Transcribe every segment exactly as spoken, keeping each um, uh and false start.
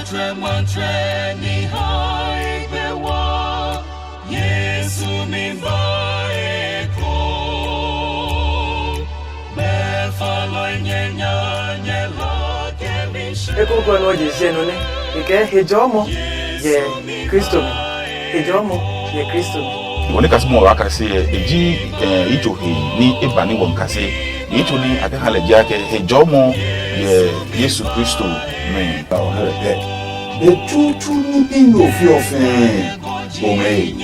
Trɛmɔtrɛ ni hae be wa, Yesu mi ba eko. Be falɔi nyɛ nya nyɛ la kɛ mi she. Ekrɔnkrɔn nɛ ɔ je hyɛ nɔ nɛ e kɛɛ he jɔɔmɔ yɛ Kristo mi. He jɔɔmɔ yɛ Kristo mi. Wɔ nɛ kasomɔ wa kase ɛ, e ji eh, itso he ni e ba ní wɔmi kase. Ni itso ní a kɛ ha lɛ ji akɛ he jɔɔmɔ yɛ Yesu Kristo mi. Ba ɔ ha lɛ pɛ. Be tsutsu ní bi nɔ fi ɔ fɛɛ. Omɛ e.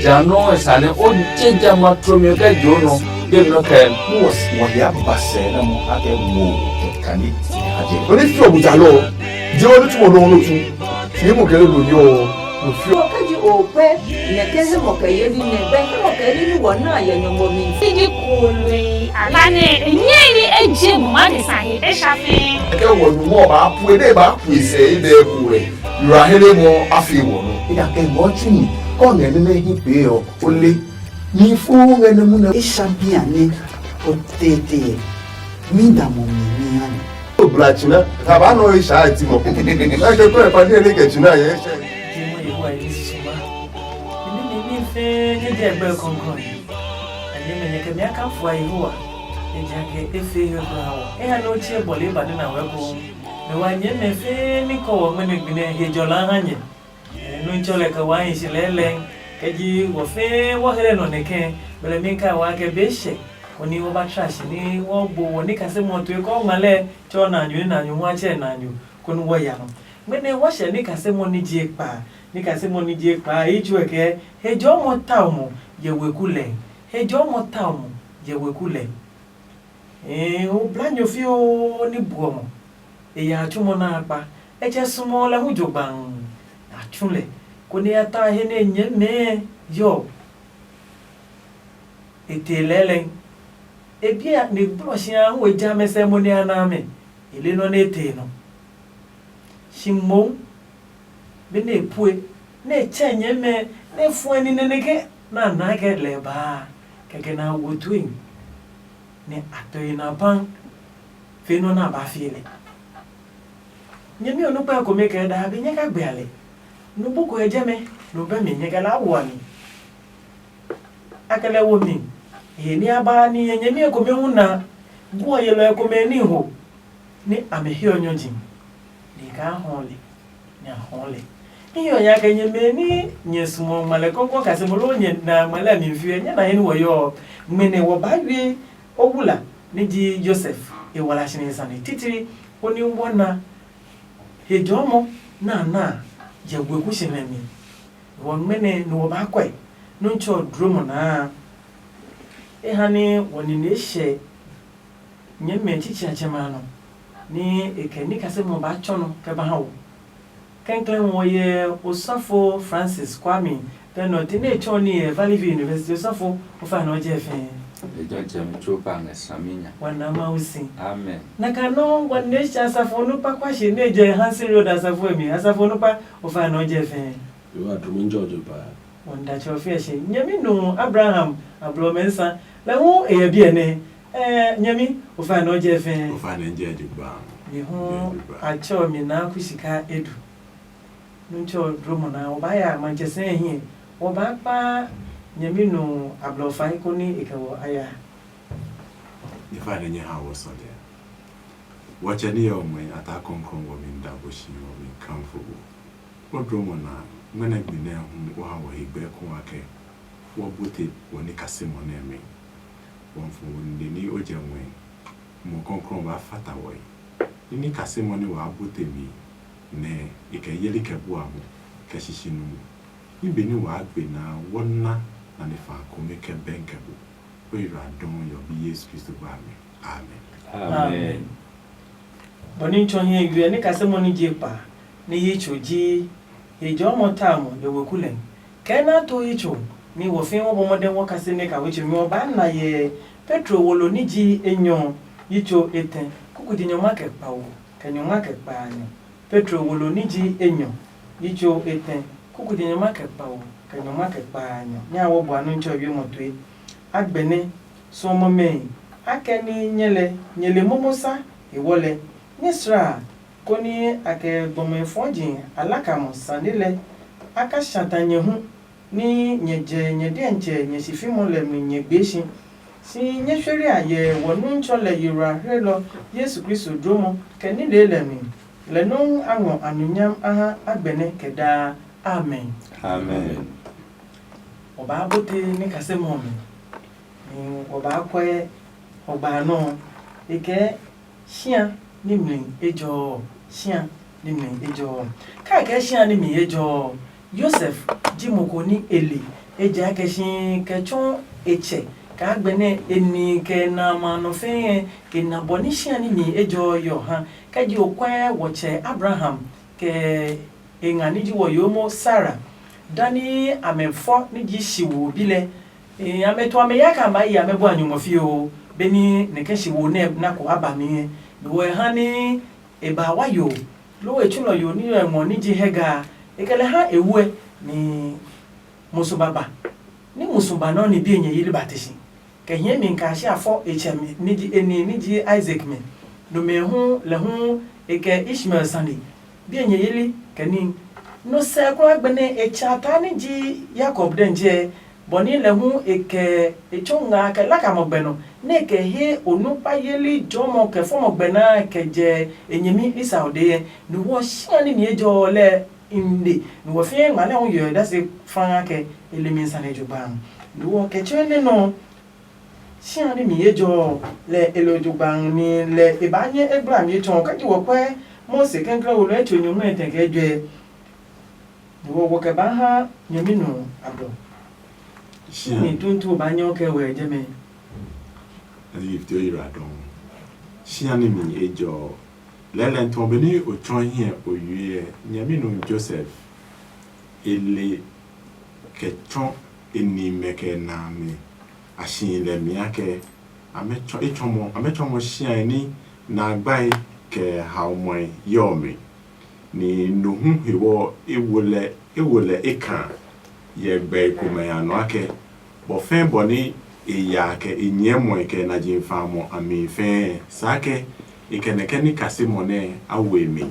Ja nɔ e sa nɛ o je jamɛ a tlomi ɔ kɛ jo nɔ. Be nɔ kɛ. Wɔ wɔ ya ba sɛ na mo a kɛ mo kɛ kani. Aje. Oni fi ɔ bu ja lɔ. Je o ni tu mo nɔ no tu. Fi mo kɛ le lo yo. Mo fi ɔ. Kɛji o pɛ nɛ kɛ he mɔ kɛ ye ní nɛ bɛ he mɔ kɛ ye ní ní wɔ na yɛ nyɔngmɔ mi. Sidi kului ala nɛ e nyɛe ní e je bu ma de sa he e sha fɛɛ. Kɛ wɔ nu mɔ ba pue ne ba pue sɛ e dɛ ku wɛ. Yura hele mɔ a fe wɔ nɔ. E da kɛ ngɔ tsu mi kɔ ngɛ ne nɛ hi pe ɔ o le. Mi fo ngɛ ne mu nɛ. E sha bia ne o tete mi da mo mi mi ha ni. O bla tsina, ta ba nɔ e sha e ti mɔ ko. Na ke ko e pa ne ne ke tsina ye sha. Jehovah Yesu ma. Ni ni ni fe ne je gbe kɔnkɔn. Ani me ne ke mi aka fua Yehovah. Ejaakɛ e fe he kura wɔ. E ha no tsie bɔle ba ne na wɛ ko. Me wa nyɛ mɛ fe ni kɔ wɔ mɛ ne gbi nɛ he jɔ la ha nyɛ. Nuntsɔ lɛ kɛ waa hi si lɛɛlɛɛ, kɛ ji wɔ fɛɛ wɔ he lɛ nɔ nɛ kɛɛ, bɛlɛ mi ka waa kɛ be hyɛ, koni wɔ ba tra si ni wɔ gbo wɔ ni kase mɔ tue kɔ ngma lɛ tsɔ na nyu ni na nyu hu a tsɛ na nyu koni wɔ ya nɔ. Mɛnɛ wɔ hyɛ ni kase mɔ ni je kpa, ni kase mɔ ni je kpa yi tsuɛ kɛ he jɔ mɔ tao mɔ yɛ weku lɛ, he jɔ mɔ tao mɔ yɛ weku lɛ. Ee, o blanyo fioo ní buɔ mɔ. E ya a tsumɔ nɛ a kpa. E tsɛ sumɔ lɛ hu jogbaŋ. A tsu lɛ, konɛ a ta he nɛ e nyɛɛ mɛɛ yɔ. E tee lɛɛlɛŋ. E biɛ nɛ e gblɔ si a hu e jamɛ sɛ mo nɛ a na mɛ. E le nɔ nɛ e tee nɔ. Shi moŋ, benɛ e pue, nɛ e tsɛ nyɛmɛ, nɛ e fuɛ nine nɛ ke nɛ a naa kɛ lɛ baa, kɛkɛ nɛ a wo tue, nɛ a to e na pã fe nɔ́ nɛ a ba fie lɛ. Nyɛmi ɔ nukpa komɛ kɛ daa be nyɛ ka gbea lɛ. Nugbu ko ɛ jɛmɛ, nɔ bɛ mi nyɛ kɛ laa wua mi. A kɛ lɛ wo mi. He ní a ba ní he nyɛmi komɛ hu na, guɔ yelɔɛ komɛ ní ho, nɛ a mɛ hiɔ nyɔji. Ni kaa hɔɔ lɛ, nɛ a hɔɔ lɛ. Ní hiɔ nya kɛ nyɛ mɛ ní nyɛ sumo ngma lɛ kɔkɔ kase mo loo nyɛ na ngma lɛ mi fiɛ, nyɛ na he ní wɔ yɔɔ. Ngmɛnɛ wɔ baa wie o wula ní ji Yosef e wala si nɛ sane titiri, koni wɔ na he jɔɔmɔ nɛ a na a yɛ weku si nɛ mi. Wɔ ngmɛnɛ nɛ wɔ baa kɔe, nɔ́ ntsɛ ɔ dlomɔ naa. E ha ní wɔ nine hyɛ nyɛmimɛ tsitsi a tsɛmɛ a nɔ, ní e kɛ ní kaseli ɔ baa tsɔ nɔ kɛ ba ha wɔ. Kɛnkɛnɛ ɔ yɛ osɔfo Francis Kwame Bernard nɛ e tsɔ ní yɛ Valley View University, osɔfo, o fa nɔ jɛ fɛɛ. Lejɛ ɔtsɛmi tso pa ngɛ saminya. Wa na Mawu si. Amen. Na ka nɔ wa ne sha asafo nu pa kwa shi ne jɛ Hansi Road asafo mi. Asafo nu pa o fa nɔ jɛ fɛɛ. Yo a dumi jɔ jo pa. Wanda tsɔ fia shi. Nyɛmi nu Abraham ablɔ mɛ nsa. La hu e yɛ biɛ nɛ. Eh, nyɛmi o fa nɔ jɛ fɛɛ. O fa ne jɛ jo pa. Mi hu a tsɔ mi na ku shika edu. Nuntsɔ dromɔ na o ba ya ma jɛ sɛ hiɛ. O ba kpa nyɛmi nu ablɔ fa ko ni e kɛ wɔ aya. Ni fa ne nyɛ ha wɔ sɔlɛ. Wɔtsɛ ni yɛ ɔmɛ a ta kɔnkɔn wɔ mi da bo shi wɔ mi kan fo bo. O dromɔ na ŋmɛnɛ gbi nɛ hu o ha wɔ he gbɛ ko wa kɛ. Wɔ bute wɔ ni kasimɔ nɛ mi. Wɔ fo wɔ ni de ni o jɛ ŋwɛ. Mɔ kɔnkɔn ba fata wɔe. Ni ni kasimɔ ni wa bute mi nɛ e kɛ yeli kɛ bua mo kɛ shishi nu mo. Ni be ni wa gbe na wɔ na na ni fa kome kɛ bɛn kɛ bo. O yi ra dɔn yɔ bi Yesu Kristo ba mi. Amen. Amen. Bɔ ní tsɔ hiɛ wiɛ ní kasɛmɔ ní je kpa ní yi tso ji he jɔmɔ ta mɔ yɛ weku lɛ. Kɛ na to yi tso ní wɔ fɛɛ wɔ bɔ mɔdɛn wɔ kase nɛ ka wetsɛ mi ɔ ba na yɛ Petro wolo ní ji enyɔ yi tso etɛ kuku ji nyɔma kɛ kpawo kɛ nyɔma kɛ kpaanyɔ. Petro wolo ní ji enyɔ yi tso etɛ kuku ji nyɔma kɛ kpawo kɛ nyɔma kɛ kpaanyɔ. Nya wɔ bua nɔ tsɔ wiɛ mɔ tue. Agbɛnɛ suɔmɔ mɛ akɛ ní nyɛ lɛ nyɛ le momo sa hewɔ lɛ nyɛ sraa Konɛ a kɛ gbɔmɛ fɔji alakamɔ sane lɛ a ka shata nyɛ hu, nɛ nyɛ jɛ nyɛ diɛntsɛ nyɛ sifimɔ lɛ mi nyɛ gbee si. Si nyɛ shweri a yɛ wɔ Nuntsɔ lɛ yihehlelɔ Yesu Kristo dlomɔ kɛ nile lɛ mi. Lɛ nɔuu a ngɔ anunyam a ha agbɛnɛ kɛ daa. Amen. Amen. Wɔbaa bote ní kasɛ mɔ mi, nɛ wɔbaa kwɛ ɔgba nɔ ɔ, e kɛɛ shia ní mli ejɔ ɔ. Shia ní mli ejɔ ɔ. Kɛkɛ shia ní mli ejɔ ɔ, Yosef ji mo ko ní e le, ejakaa si kɛ tsɔɔ e tsɛ kaa gbɛ nɛ e ni kɛ na a ma a nɔ fɛɛ e na bɔ ní shia ní mli ejɔ ɔ yɔ ha. Kɛ ji okwɛ wɔ tsɛ Abraham kɛ e nga ní ji wɔ yomo Sara, da ní amɛ fɔ ní ji shi wo bi lɛ. Amɛ tu amɛ ya kaa maa yi amɛ bua nyumu fioo, benɛ nɛkɛ shi wo nɛ na ko a ba mi ngɛ. Ni wo e ha ní e ba wa yo, loo e tsulɔ yo ní ɔ ngɔ ní ji Hagar. E kɛ lɛ ha e wuɛ, ni musu ba ba, ní musu ba nɔ́ ni bi e nyɛ yili ba te si. Kɛ hie mi kaa shi a fɔ e tsɛ mi ní ji e nihi ní ji Isak mi. Nomɛ hu lɛ hu e kɛ Ishmael sane, bi e nyɛ yili kɛ ní. Nɔ sɛ kulaa gbɛnɛ e tsa taa ní ji Yakob dɛntsɛ, bɔ ní lɛ hu e kɛ e tsɔ nga kɛ lakamɔ gbɛ nɔ, nɛ e kɛ he onukpa yeli jɔmɔ kɛ fɔmɔ gbɛ naa kɛ jɛ e nyɛmi Esau dee. Ni wɔ shia ní ni ejɔ ɔ lɛ nde, ni wɔ fɛɛ ngma lɛ hu yɔɔ dase faa kɛ e le mi sane jogbaŋ. Ni wɔ kɛ tsɔɛ nɛ nɔ shia ní mi ejɔ ɔ, lɛ e lo jogbaŋ ni lɛ e baa nyɛ e gbla mi etsɔ ɔ kake wɔ kwɛ Mose kɛnklɛ wo lɛ etso nyumu etɛ kɛ jɔɛ. Ni wɔ wɔ kɛ baa ha nyɛmi nɔ a blɔ. Shia ni tuntun o baa nyɛ o kɛ wɛ jɛmɛ. Egipt o yira dɔn. Shia ní mi ejɔ ɔ, lɛlɛ tɔ benɛ o tsɔ hiɛ o yue ɛ, nyɛmi nɔ Joseph e le kɛ tsɔ e nimɛ kɛ na amɛ. A si lɛ mia kɛ amɛ tsɔ e tsɔmɔ amɛ tsɔmɔ shia ní na gbae kɛ haomɔe yɔɔ mi. Ni no hu hewɔ e wo lɛ e wo lɛ e kaa yɛ gbɛe komɛ a nɔ akɛ, bɔ fɛɛ bɔ nɛ e ya kɛ e nyɛɛ muɔe kɛ naji fa mɔ a mi fɛɛ, saa kɛ e kɛ nɛ kɛ ní kasimɔ nɛ a wo e mi.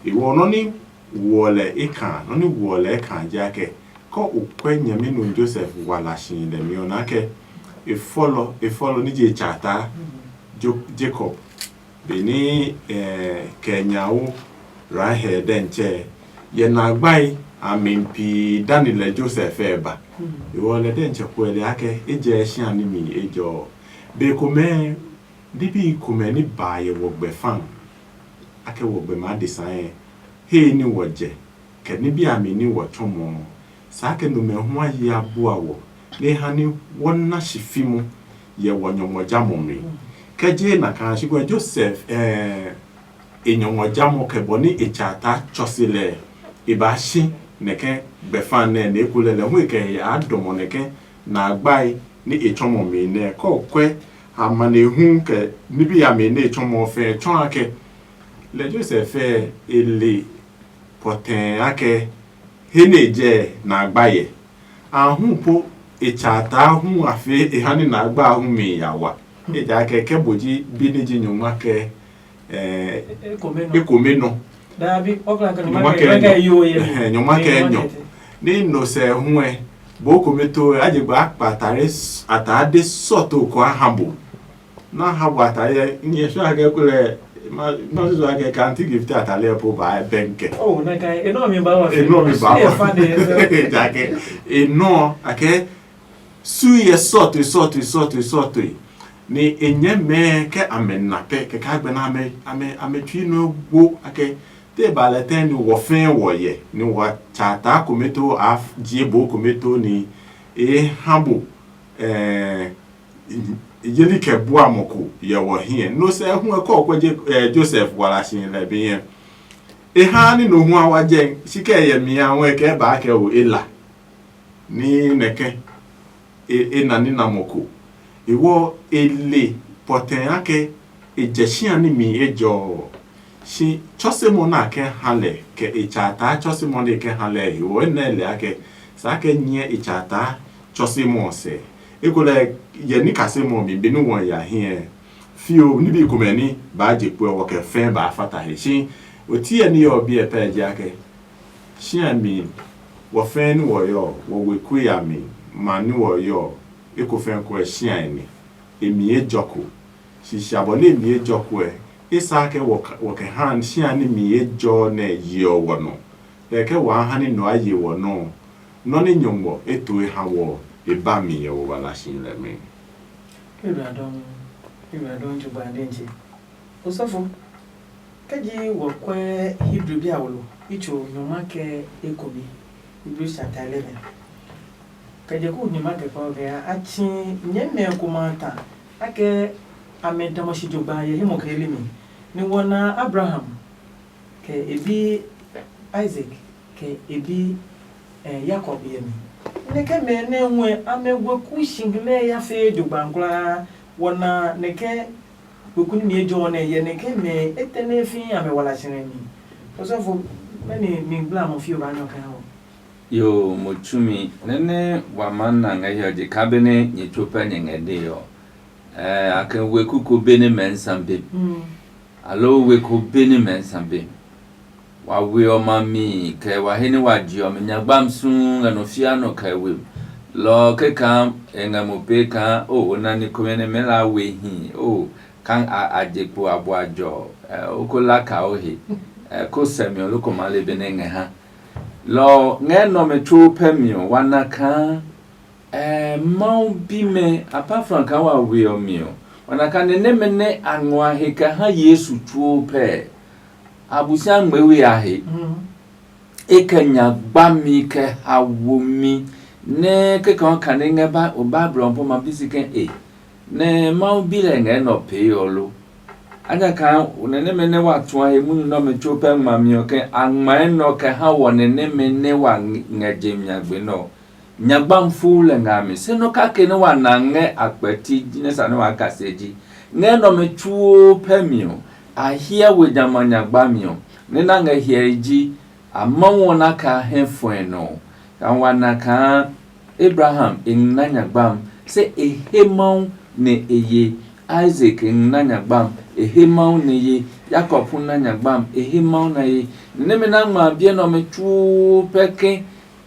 E wɔ nɔ ní woɔ lɛ e kaa nɔ ní woɔ lɛ e kaa ji akɛ, kɔ o kwɛ nyɛmi nu Josef wa la si lɛ mi ɔ na kɛ e fɔlɔ e fɔlɔ ní je tsa taa Jakob. Benɛ kɛ nyawo Rahel dɛntsɛ yɛ na gbai a mi pi dani lɛ Josef ɛ ba. Ewɔ lɛ dɛntsɛ kuɛ lɛ akɛ e jɛ sia ní mi ejɔ. Be komɛ nibi komɛ ní ba yɛ wɔ gbɛ fan akɛ wɔ gbɛ maa de sãɛ he ní wɔ jɛ kɛ nibi a mi ní wɔ tsɔmɔ. Saa kɛ numɛ hu a yi a bua wɔ nɛ ha ní wɔ na shi fimɔ yɛ wɔ nyɔngmɔ jamɔ mi. Kɛ je na kaa shi gbɛ Josef ɛ e nyɔngmɔ jamɔ kɛ bɔ ní e tsa ta tsɔ se lɛ e ba shi nɛkɛ gbɛfa nɛ nɛ e ku lɛ lɛ hu e kɛ he a dɔmɔ nɛkɛ na gbai ní e tsɔmɔ mi nɛ kɔ kwɛ amanehlu kɛ nibi a mi nɛ e tsɔmɔ fɛ tsɔ akɛ lɛ Josef ɛ e le pɔtɛɛ akɛ he nɛ e jɛ na gba yɛ. A hu po e tsa taa hu a fee e ha ní na gba hu mi ya wa. Ejaakɛ kɛ bo ji bi ní ji nyɔngma kɛ ekome nɔ. Nyɔngma kɛ nyɔ. Nyɔngma kɛ nyɔ. Ní no sɛ hu ɛ bo kome to a je gba kpa atade sɔto kɔ a ha bo. Na ha bua ta yɛ nyɛ sɔ akɛ kulɛ ma ma sɔ akɛ kanti gift atalɛ po ba bɛnkɛ. Oh, na kai enɔ mi ba wa. Enɔ mi ba wa. Fa de. Jakɛ enɔ akɛ su yɛ sɔtoi sɔtoi sɔtoi sɔtoi ni enyɛ mɛɛ kɛ amɛ na pɛ kɛkɛ agbɛna amɛ amɛ amɛ tsui nɔ gbo akɛ te ba lɛ tɛ ni wɔ fɛɛ wɔ yɛ ni wa tsa ta kome to a jie bo kome to ni e ha bo ɛɛ yeli kɛ bua mɔ ko yɛ wɔ hiɛ. No sɛ hu ɛ kɔ kpɛ je ɛ Joseph wala si lɛ bi yɛ. E ha ni no hu a wa jɛ si kɛ yɛ mi a wɛ kɛ ba kɛ o e la ni nɛkɛ e e na ni na mɔ ko. E wɔ e le pɔtɛ a kɛ e jɛ sia ni mi e jɔ. Si tsɔsemɔ nɛ a kɛ ha lɛ kɛ e tsa taa tsɔsemɔ nɛ e kɛ ha lɛ he ɔ, e nɛ lɛ akɛ sa kɛ nyɛ e tsa taa tsɔsemɔ ɔ sɛ. Ekolɛ yɛ nikasemɔ ɔ mi be ní wɔ ya hiɛ fio níbi komɛ ní baa je kpuɛ wɔ kɛ fɛɛ baa fata he. Si Oti ɛ ní ɔ biɛ pɛ ji akɛ, sia mi wɔ fɛɛ ní wɔ yɔ, wɔ weku ya mi ma ní wɔ yɔ, eko fɛɛ ko ɛ sia ɛ ni, e mi ejɔ ko. Sisi abɔ nɛ e mi ejɔ ko ɛ, e sa kɛ wɔ kɛ ha sia ní mi ejɔ nɛ yeɔ wɔ nɔ, lɛ kɛ waa ha ní nɔ a ye wɔ nɔ. Nɔ ní nyɔngmɔ e to e ha wɔ, e ba mi yɛ wɔ wala si lɛ mi. Ke bra dɔn, ke bra dɔn ju ba de nje. Osɔfo, kɛ ji wɔ kwɛ Hebrew bi awolo, itso nyɔngma kɛ ekomi, Hebrew chapter eleven. Kɛ je ku nyɔngma kɛ kpɔ kɛ a tsi nyɛmɛ ko ma ta akɛ amɛ damɔ shi jogba yɛ himɔ kɛ limi. Ni wɔ na Abraham kɛ e bi Isaac kɛ e bi eh, Yakob yɛ mi. Nɛ kɛ mɛ nɛ ngɔɛ amɛ weku si lɛ ya fe jogban kulaa, wɔ na nɛ kɛ weku nimi ejɔ nɛ yɛ nɛ kɛ mɛ etɛ nɛ fi amɛ wala sine mi. Osɔfo, mɛni mi gbla mo fi o ba nyɔ kɛ ho? Yo, mo tsumi nɛ nɛ wa ma na ngɛ hiɔ je ka be ne nyɛ tso pɛ nyɛ ngɛ de ɔ. Eh, a kɛ weku ko be ne mɛ nsa be. Mm. Alo we ko be ni mɛ nsa be. Wa we ɔ ma mi kɛ wa he ni wa je ɔ mi nya gbam suu ngɛ nɔ fia nɔ kɛ we. Lɔ keka e ngɛ mo pe ka o o na ni komɛ ne mɛ la we hi o ka a a je kpo a bua jɔ o ko la ka o he. Ko sɛ mi ɔ loko ma le be ne ngɛ ha. Lɔ ngɛ nɔ mi tso pɛ mi ɔ wa na kaa. Ɛɛ, Mawu bimɛ, apart from kaa wa we ɔ mi ɔ, wa na kaa ni nɛmɛ nɛ a ngɔ a he kɛ ha Yesu tsuo pɛ. Abosiami ngmɛɛ we a he. E kɛ nya gbami kɛ haomi nɛ kekã ɔ kane ngɛ Bible ɔ po ma bi si ke e nɛ Mawu bi lɛ ngɛ nɔ pee ɔ lo. Ejakaa nɛ nɛmɛ nɛ wa tua he munyu nɛ ɔmɛ tsuo pɛ ngmami ɔ ke a ngmae nɔ kɛ ha wɔ nɛ nɛmɛ nɛ wa ngɛ je mi agbe nɛ ɔ. Nyagbami fuu lɛ ngɛ a mi, se nɔ́ kake nɛ wa na ngɛ a kpɛti nɛ sa nɛ waa kase ji. Ngɛ enɛ ɔmɛ tsuo pɛ mi ɔ, a hyɛ we jamɛ a nyagbami ɔ, nɛ na ngɛ hyɛe ji, a Mawu ɔ na kaa hɛ fɔe nɔ ɔ. Kaa wa na kaa Abraham e ngmlaa nyagbami, se e he Mawu nɛ e ye. Isaac e ngmlaa nyagbami, e he Mawu nɛ ye. Yakob hu na nyagbami, e he Mawu na ye. Nɛ nɛmɛ na ngma a biɛ nɛ ɔmɛ tsuo pɛ ke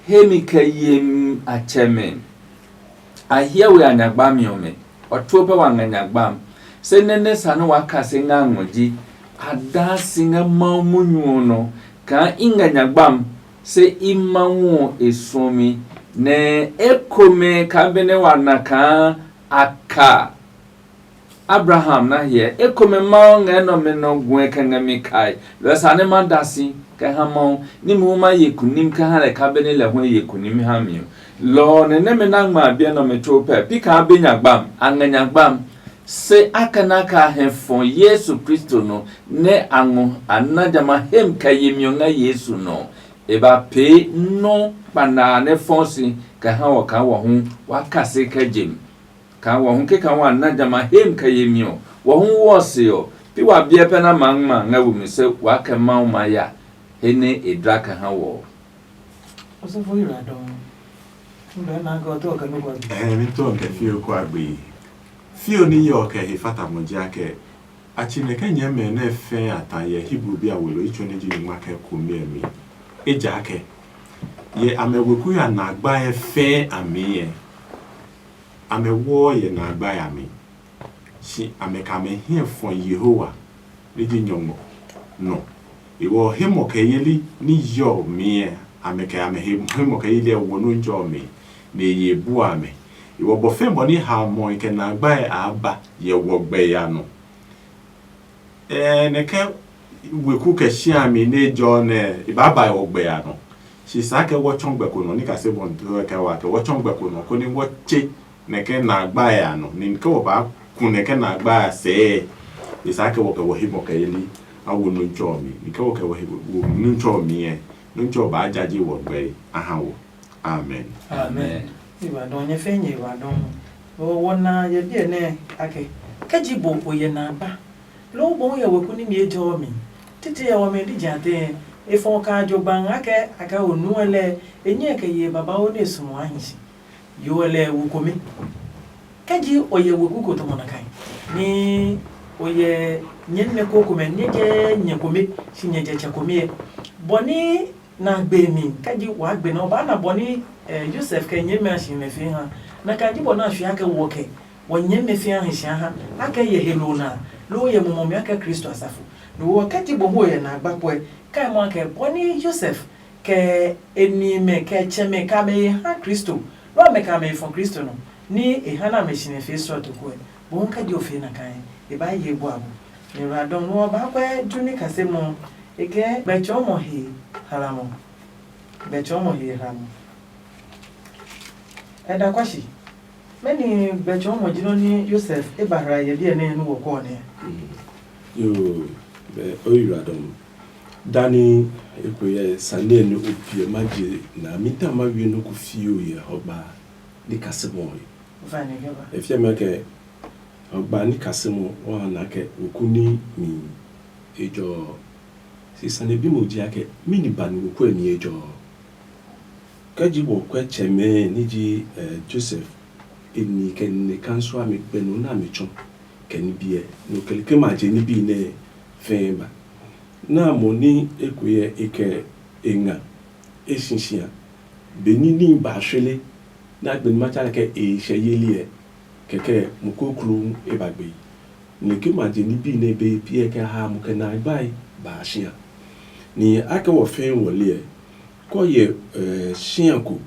hemi kɛ yemi a tsɛmɛ. A hyɛ we a nyagbami ɔmɛ, ɔ tsuo pɛ wa ngɛ nyagbami. Se nɛ nɛ sa nɛ waa kase ngɛ a ngɔ ji, a daa si ngɛ Mawu munyu ɔ nɔ kaa i ngɛ nyagbami, se i Mawu ɔ e suɔ mi. Nɛ ekomɛ kaa benɛ wa na kaa a ka Abraham na hyɛ, ekomɛ Mawu ngɛ nɛ ɔmɛ nɔ guɛ kɛ ngɛ mi kae, lɔ ɔ sane ma da si kɛ ha Mawu, ní mohu ma ye kunim kɛ ha lɛ kaa benɛ lɛ hu e ye kunim ha mi ɔ. Lɔ ɔ nɛ nɛmɛ na ngma a biɛ nɛ ɔmɛ tsuo pɛ, pi kaa be nyagbami, a ngɛ nyagbami, se a kɛ na kaa hɛ fɔ Yesu Kristo nɔ, nɛ a ngɔ a na jamɛ a hemi kɛ yemi ɔ ngɛ Yesu nɔ ɔ, e ba pee nɔ́ kpanaa nɛ fɔɔ si kɛ ha wɔ kaa wɔ hu waa kase kɛ je mi. Kaa wɔ hu kikɛ wa na jamɛ a hemi kɛ yemi ɔ, wɔ hu wɔ se ɔ, pi wa biɛ pɛ nɛ a maa ngma ngɛ we mi se waa kɛ Mawu ma ya he nɛ e dla kɛ ha wɔ ɔ. Osɔfo yi ra dɔɔ. Ndɔ na ga ɔtɔ kɛ nukɔ bi. Ɛɛ, mi tɔ kɛ fio kɔ agbe yi. Fio ni yɔ kɛ he fata mo ji akɛ a tsi nɛ kɛ nyɛmɛ nɛ fɛɛ a ta yɛ Hebrew bi a welo itso nɛ ji nyuma kɛ kumi ɛ mi. Ejaakɛ yɛ amɛ weku ya na gbae fɛɛ a mi ɛ, amɛ wɔɔ yɛ na gbae a mi. Si amɛ ka amɛ hiɛ fɔ Yehowa nɛ ji nyɔngmɔ nɔ. Ewɔ hemɔ kɛ yeli ni yɔ mi ɛ, amɛ kɛ amɛ hemɔ kɛ yeli ɛ wo nunjɔ mi nɛ ye bua amɛ. Ewɔ bɔ fɛn bɔ ni ha mɔ kɛ na gbae a ba yɛ wɔ gbɛ ya nɔ. Ɛɛ, nɛ kɛ weku kɛ sia mi nɛ jɔ nɛ e ba ba wɔ gbɛ ya nɔ. Si sa kɛ wɔ tsɔ gbɛ ko nɔ ni ka se bɔ nto kɛ wa kɛ wɔ tsɔ gbɛ ko nɔ ko ni wɔ tse nɛ kɛ na gba ya nɔ ni kɛ wɔ ba ku nɛ kɛ na gba ya sɛɛ. E sa kɛ wɔ kɛ wɔ hibɔ kɛ yeli a wo nuntsɔ mi ni kɛ wɔ kɛ wɔ hibɔ wo nuntsɔ mi ɛ, nuntsɔ ba jaji wɔ gbɛ a ha wɔ. Amen. Amen. Iwa dɔn nyɛ fɛ nyɛ iwa dɔn. Wɔ na yɛ biɛ nɛ akɛ kɛ ji bo o yɛ na ba. Loo mohu yɛ weku nimi ejɔɔ mi. Titi yɛ wɔmi di ja tɛ, e fɔ kaa jo gbaŋ akɛ a kɛ o nuɛ lɛ, e nyɛ kɛ ye babawo nɛ sumu a hi si. Yoɔ lɛ wu komi. Kɛ ji o yɛ weku ko tɔmɔ na kai. Ni O yɛ nyɛmimɛ ko komɛ, nyɛ jɛ nyɛ kome, si nyɛ jɛ tsɛ kome ɛ. Bɔ ní na gbe mi kɛ ji waa gbe nɔ ba na bɔ ní eh, Yosef kɛ nyɛmimɛ a si mɛ fi ha. Na ka ji bɔ na fi ha kɛ wɔ kɛ wɔ nyɛmimɛ fi ha hi si ha. A kɛ yɛ he lo na, lo yɛ mɔmɔ mi a kɛ Kristo asafo. No wɔ kɛ ji bɔ hu yɛ na gba kɔɛ. Kai mɔ a kɛ bɔ ní Yosef kɛ e nimɛ kɛ tsɛmɛ ka mɛ ye ha Kristo, lɔ mɛ ka mɛ ye fɔ Kristo nɔ, ní e ha na mɛ si nɛ fee srɔto kuɛ. Bo hu kɛ di o fee na kaa e ba ye bua mo. Nɛ wa dɔn nɔ ba kwɛ ju ní kase mɔ e kɛ gbɛ tsɔɔ mɔ he hlamɔ. Gbɛ tsɔɔ mɔ he hlamɔ. Ɛ da kwa shi. Mɛni gbɛ tsɔɔ mɔ ji nɔ ní Yosef e ba hla yɛ biɛ nɛ nu wɔ kɔ nɛ? Yoo, bɛ o yi ra dɔn. Dani eko yɛ sane ni o piɛ ma je na mi ta ma wie no ko fio yɛ hɔgba ni kasimɔ. Vani gaba. E fiɛ mɛ kɛ hɔgba ni kasimɔ wa na kɛ oku ni mi ejɔ. Si sane bi mo ji akɛ mi ni ba ni oku mi ejɔ. Kɛ ji wɔ kuɛ tsɛmɛ ni ji eh, Joseph e ni kɛ ni kansu a mi gbɛ no na mi tsɔ kɛ ni biɛ no kɛ ke ma je ni bi nɛ fɛɛ ba. Na mo ni e ko yɛ e kɛ e nga e sisia. Be ni ni ba shwele na gbe ni ma tsa kɛ e hyɛ yeli ɛ kɛkɛ mo koklo e ba gbe. Ni ke ma je ni bi nɛ be piɛ kɛ ha mo kɛ na gbae ba shia. Ni akɛ wɔ fɛɛ wɔli ɛ kɔ yɛ eh, shia ko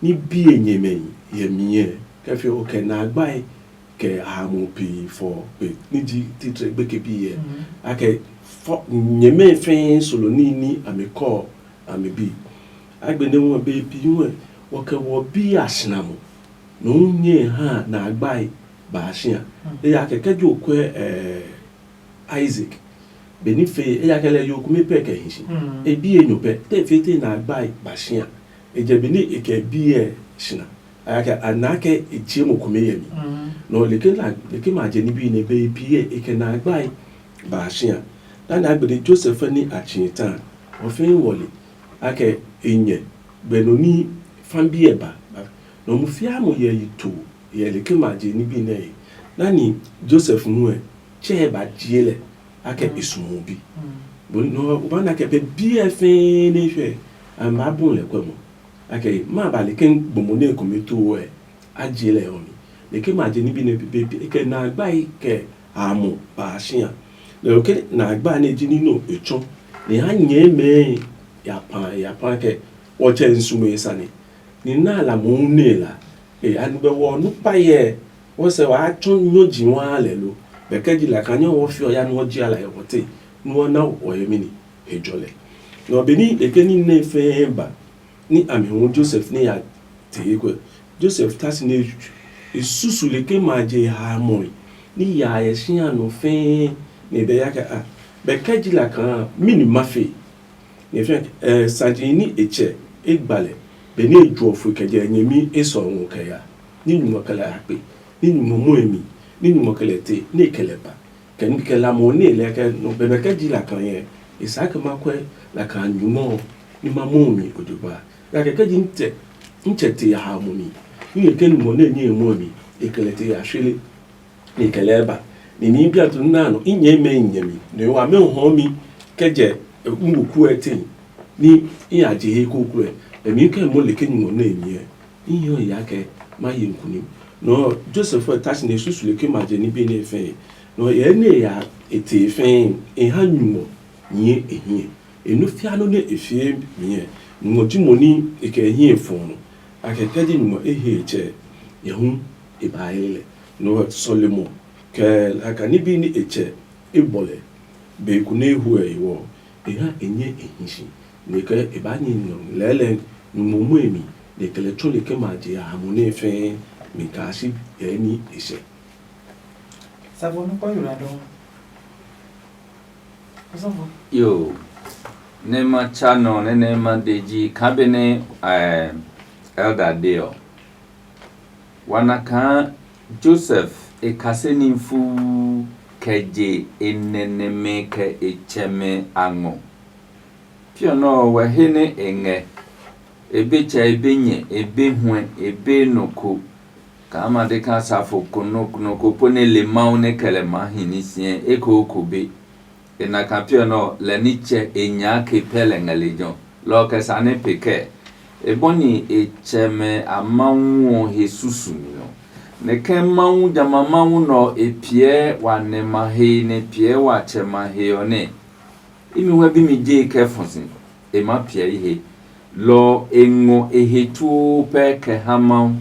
ni bie nyɛmɛ yɛ miɛ kɛ fi o kɛ na gbae kɛ ha mo pe fɔ pe ni ji titre gbeke bi yɛ. Akɛ fɔ nyɛmɛ fɛɛ solo ni ni a mi kɔ a mi bi. Agbe ne wɔ be pi wɔ wɔ kɛ wɔ bi a sina mo. No nyɛ ha na gbae ba shia. E ya kɛ kɛ jo kwɛ eh, Isaac. Beni fe e ya kɛ lɛ yo kumi pɛ kɛ hi si. E bi e nyo pɛ te fe te na gbae ba shia. E jɛ beni e kɛ bi e shina. A ya kɛ a na kɛ e tsie mo kumi yɛ mi. No leke na leke ma je ni bi ne be e bi e e kɛ na gbae ba shia. Da na gbe ni Joseph ni a tsie ta. O fe wɔ le. A kɛ e nyɛ gbɛ no ni fa bi e ba. No mu fia mo yɛ yi to yɛ leke ma je ni bi nɛ e. Na ni Joseph nu ɛ. Tsɛ ba jie lɛ akɛ e sumo bi. Bo no o ba na kɛ pe bi ɛ fɛɛ ne hwɛ. A ma bu lɛ kwɛ mo. Akɛ ma ba le ke gbɔmɔ ne ko me to ɛ. A jie lɛ ɔ mi. Le ke ma je ni bi ne pe pe kɛ na gba yi kɛ a mo ba shia. Le o ke na gba ne ji ni no e tsɔ. Ne ha nyɛ mɛ ya pa ya pa kɛ o tsɛ nsumo e sane. Ni na la mo ne la. E a nu bɛ wɔ nu pa yɛ. Wɔsɛ wa tsɔ nyɔ ji wa lɛ lo. Bɛ kɛ ji la ka nyɔ wɔ fi ɔ ya nu ɔ ji ala yɛ wɔte. Nu ɔ na wɔ yɛ mi ni he jɔ lɛ. Nɔ be ni e ke ni ne fɛɛ ba ni a mi hu Joseph ni ya tee kwɛ. Joseph ta si ne e susu le ke ma je ha mɔe ni ya yɛ si a nɔ fɛɛ ne bɛ ya kɛ a. Bɛ kɛ ji la ka mi ni ma fe. Nyɛ fɛɛ ɛ saji ní e tsɛ e gba lɛ benɛ e juɔ foi kɛ jɛ nyɛmi e sɔ ngɔ kɛ ya ní nyumu kɛ lɛ a kpe ní nyumu mue mi ní nyumu kɛ lɛ te ní e kɛ lɛ ba kɛ ní kɛ lamɔ ní e lɛ kɛ nɔ bɛbɛ kɛ ji la kan yɛ e saa kɛ ma kwɛ la kan nyumu ɔ ní ma mɔ mi ojogba ya kɛ kɛ ji n tsɛ n tsɛ te ya ha mo mi ní e kɛ nyumu ní e nyɛ e mɔ mi e kɛ lɛ te ya shwele ni kɛ lɛɛ ba ni nihi bia to nna nɔ i nyɛɛ mɛ i nyɛmi nɔ wa mɛ hɔɔ mi kɛ jɛ nguku ɛ te ni i ya je he koklo ɛ ɛmi kɛ mo le ke nyuɔ nɛ mi ɛ i hiɔ ya kɛ ma yi nkunim nɔ joseph ɛ ta si ne susu le ke ma je ni bi ne fɛ nɔ yɛ ne ya e te fɛ e ha nyuɔ nyɛ e hiɛ e nu fia nɔ ne e fie mi ɛ nyuɔ ji mo ni e kɛ hiɛ fɔ nɔ a kɛ kɛ ji nyuɔ e he e tsɛ yɛ hu e ba he lɛ nɔ sɔlemɔ kɛ laka nibi ni e tsɛ e bɔ lɛ be ko nɛ e hu ɛ e wɔ e ha e nyɛ e hi si nɛ kɛ e ba nyi nɔ lɛɛlɛ nyumu mu e mi nɛ kɛ lɛ tsɔ le kɛ ma je a mo nɛ fɛɛ mi kaa si yɛ ni e sɛ. Savo nukpɔ yura dɔ. Osɔfo. Yo, ne ma tsa nɔ ne ne ma de ji kabe ne eh, elder de ɔ. Wa na kaa Josef e kase ní fuu kɛ je e nɛ nɛmɛ kɛ e tsɛmɛ a ngɔ. Piɔ nɔ ɔ wɛ he nɛ e ngɛ, e be tsɛ, e be nyɛ, e be huɛ, e be nɔ ko. Kaa ma de kaa safo ko nɔ́ ko nɔ́ ko pue nɛ le Mawu nɛ kɛ lɛ maa hi ní si eko ko be. E na kaa piɔ nɛ ɔ, lɛ nitsɛ e nyaa ke pɛ lɛ ngɛ lejɛ ɔ. Lɔ ɔ kɛ sane pe kɛɛ, e bɔni e tsɛmɛ a Mawu ɔ he susumi nɔ. Nɛ ke Mawu jamɛ a Mawu nɛ ɔ e piɛ wa nɛ ma he nɛ piɛ wa tsɛ ma he ɔ nɛ, imi huɛ bi mi je kɛ fɔ si, e maa piɛ i he. Lɔ ɔ e ngɔ e he tsuo pɛ kɛ ha Mawu.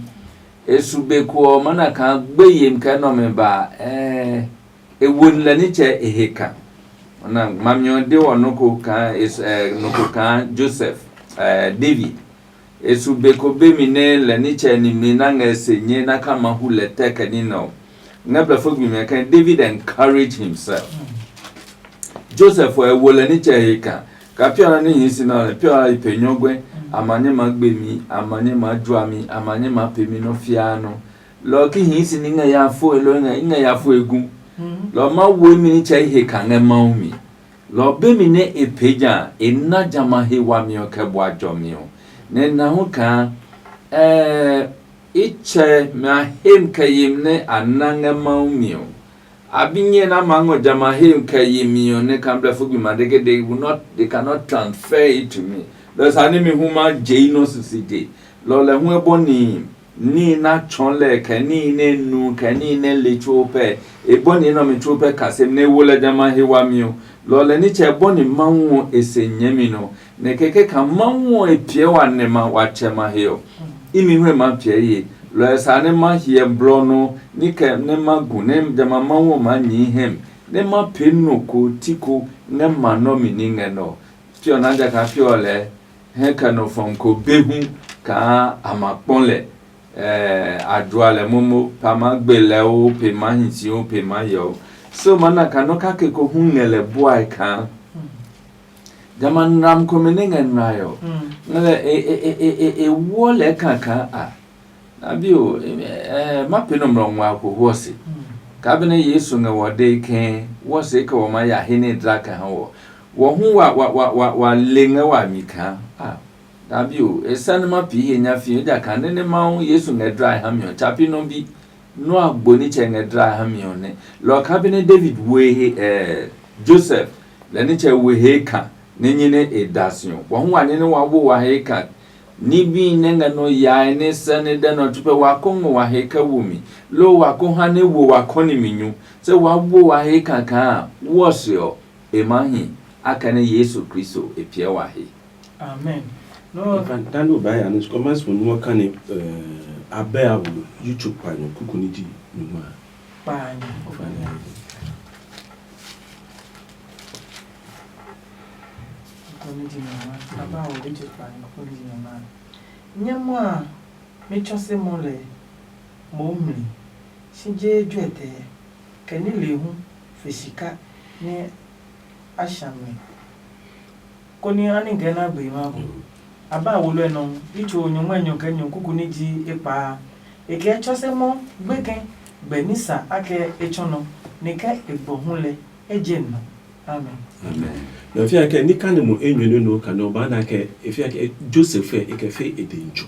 E su be ko ɔ, ma na kaa gbeyemi kɛ nɔmɛ ba, ɛɛ e wo lɛ nitsɛ e he ka. Ona mami ɔ de wɔ nɔ ko kaa, nɔ ko kaa Joseph, ɛɛ David. E su be ko be mi nɛ lɛ nitsɛ nimli na ngɛ se nyɛ na ka ma hu lɛ tɛ kɛ ní nɛ ɔ. Ngɛ blɛfo gbi mɛ kɛ, David encourage himself. Joseph ɔ e wo lɛ nitsɛ he ka. Ka piɔ na ní hii si nɛ ɔ, piɔ na yi pe nyɔguɛ. Amanyɛ maa gbe mi, amanyɛ maa jua mi, amanyɛ maa pe mi nɔ fiaa nɔ. Lɔ ɔ ki hii si ní ngɛ ya fo e lo ngɛ i ngɛ ya fo e gu. Lɔ ɔ ma wo imi nitsɛ i he ka ngɛ Mawu mi. Lɔ ɔ be mi nɛ e pee ja a, e na jamɛ a he wami ɔ kɛ bua jɔmi ɔ. Nɛ e na hu kaa, ɛɛ i tsɛ mɛ a he mi kɛ yemi nɛ a na ngɛ Mawu mi ɔ. A bi nyɛ nɛ a maa ngɔ jamɛ a he mi kɛ yemi ɔ nɛ kaa blɛfugbi ma de ke they will not, they cannot transfer it to me. Lɔ ɔ sane mi hu ma je i nɔ sisije. Lɔ ɔ lɛ hu e bɔni níhi nɛ a tsɔɔ lɛ kɛ níhi nɛ e nu kɛ níhi nɛ e le tsuo pɛ. E bɔni enɛ ɔmɛ tsuo pɛ kaseli nɛ e wo lɛ jamɛ a he wami ɔ. Lɔ ɔ lɛ nitsɛ bɔni Mawu ɔ e se nyɛɛmi nɔ, nɛ kɛkɛ kaa Mawu ɔ e piɛ wa nɛ ma wa tsɛ ma he ɔ, imi hu e maa piɛ ye. Lɔ ɔ sa nɛ ma hyɛ blɔ nɔ ní kɛ nɛ ma gu nɛ jamɛ a Mawu ɔ maa nyɛɛ hɛ mi, nɛ ma pee nɔ ko ti ko ngɛ ma nɔ́ mi ní ngɛ nɛ ɔ. Piɔ naa jakaa piɔ lɛɛ hɛ kɛ nɔ fɔmi ko be hu kaa a ma kpɔ lɛ. A jua lɛ momo, pa maa gbe lɛ o, pe maa hi si o, pe maa yɛ o. So ma na kaa nɔ́ kake ko hu ngɛ lɛ buae kaa jamɛ a nram komɛ nɛ ngɛ ngmlai ɔ, ngɛ lɛ e e e e e e wɔ lɛ kaa kaa a. Abi o, eh, ma pee nɔmlɔ ngua ko hwɔ se. Kaa benɛ Yesu ngɛ wɔ dee ke wɔ se ke wɔ maa ya he nɛ e dla kɛ ha wɔ, wɔ hu wa wa wa wa wa le ngɛ wami kaa a. Abi o, e sɛ nɛ ma pee he nyafii, ejakaa nɛ nɛ Mawu Yesu ngɛ dlae ha mi ɔ, tsa pi nɔ bi. Nua gbo nitsɛ ngɛ dlae ha mi ɔ nɛ. Lɔ kaa benɛ David wo e he, eh, Joseph, lɛ nitsɛ wo e he ka nɛ nyɛ nɛ e da si ɔ, wɔ hu wa nyɛ nɛ wa wo wa he ka. Ní bí nɛ ngɛ nɔ yae nɛ sɛ nɛ dɛ nɔ tsupe wa ko ngɔ wa he kɛ wo mi, loo wa ko ha nɛ wo wa kɔni mi nyu, se wa wo wa he kakaa wɔ se ɔ, e maa hi, akɛnɛ Yesu Kristo e piɛ wa he. Amen. No. Dani o baya ni kɔmɛsi mo nuwa kani abɛ a wulu YouTube pa nyo kuku ni ji nyuma. Pa nyo. Kɔni ji nyuma. Aba o YouTube pa nyo kɔni ji nyuma. Nyɛmɔ a, mi tsɔ se mo le mo mli. Si je juɛtɛ kɛ ni le hu fe sika ni a sha mi. Koni a ni ngɛ na gbe ma bu. A ba wo lɛ nɔ, i tso nyɔngma nyɔ kɛ nyɔ kuku ni ji e kpa. E kɛ tsɔ se mɔ gbekɛ gbɛ ni sa a kɛ e tsɔ nɔ, ni kɛ e gbɔ hu lɛ e je nɔ. Amen. Amen. Na fia kɛ ni kani mo enyɔ ne no kani o ba na kɛ e fia kɛ Joseph e kɛ fe e de njo.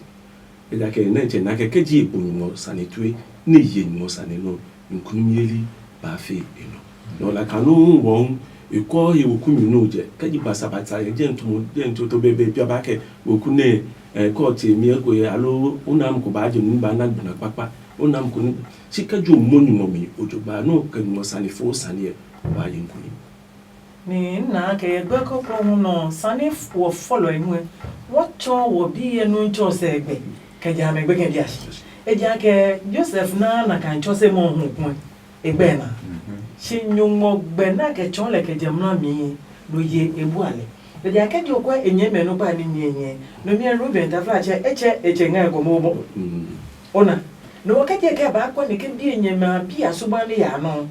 Ejakaa nɛ tsɛ na kɛ kɛ ji e bu nyumu sane tue, nɛ ye nyumu sane nɔ, nkunumi yeli baa fe e nɔ. Nɔ la kanu hu wɔ hu e kɔ he wo kumi nu jɛ kɛ ji basa basa ye jɛ ntumu jɛ ntu to be be bia ba kɛ wo ku ne ɛ kɔ te mi ko ye alo una mu ko ba je nu ba na gbuna kpakpa una mu ko ni si kɛ ju mo nyumu mi o jo ba no kɛ nyumu sane fo sane ye ba ye nkuni. Ni nna kɛ yɛ gbɛ kɔkɔ hu nɔ sani wɔ fɔlɔ ɛ nue. Wɔ tsɔ wɔ bi yɛ nu tsɔ sɛ gbɛ kɛ ja mɛ gbɛ kɛ dia shi. Ejakaa Joseph na na kan tsɔ se mɔ hu kue. Egbɛ na. Shi nyungmɔ gbɛ na kɛ tsɔ lɛ kɛ jɛ mla mi no ye ebu ale. Ejakaa jo kɔ enyɛ mɛ no ba ni nyɛ nyɛ. No mi Ruben ta fla chɛ etsɛ etsɛ nga ko mo mo. Ona. No wɔ kɛ je kɛ ba kɔ ni ke bi enyɛ ma bi asuba ni ya no.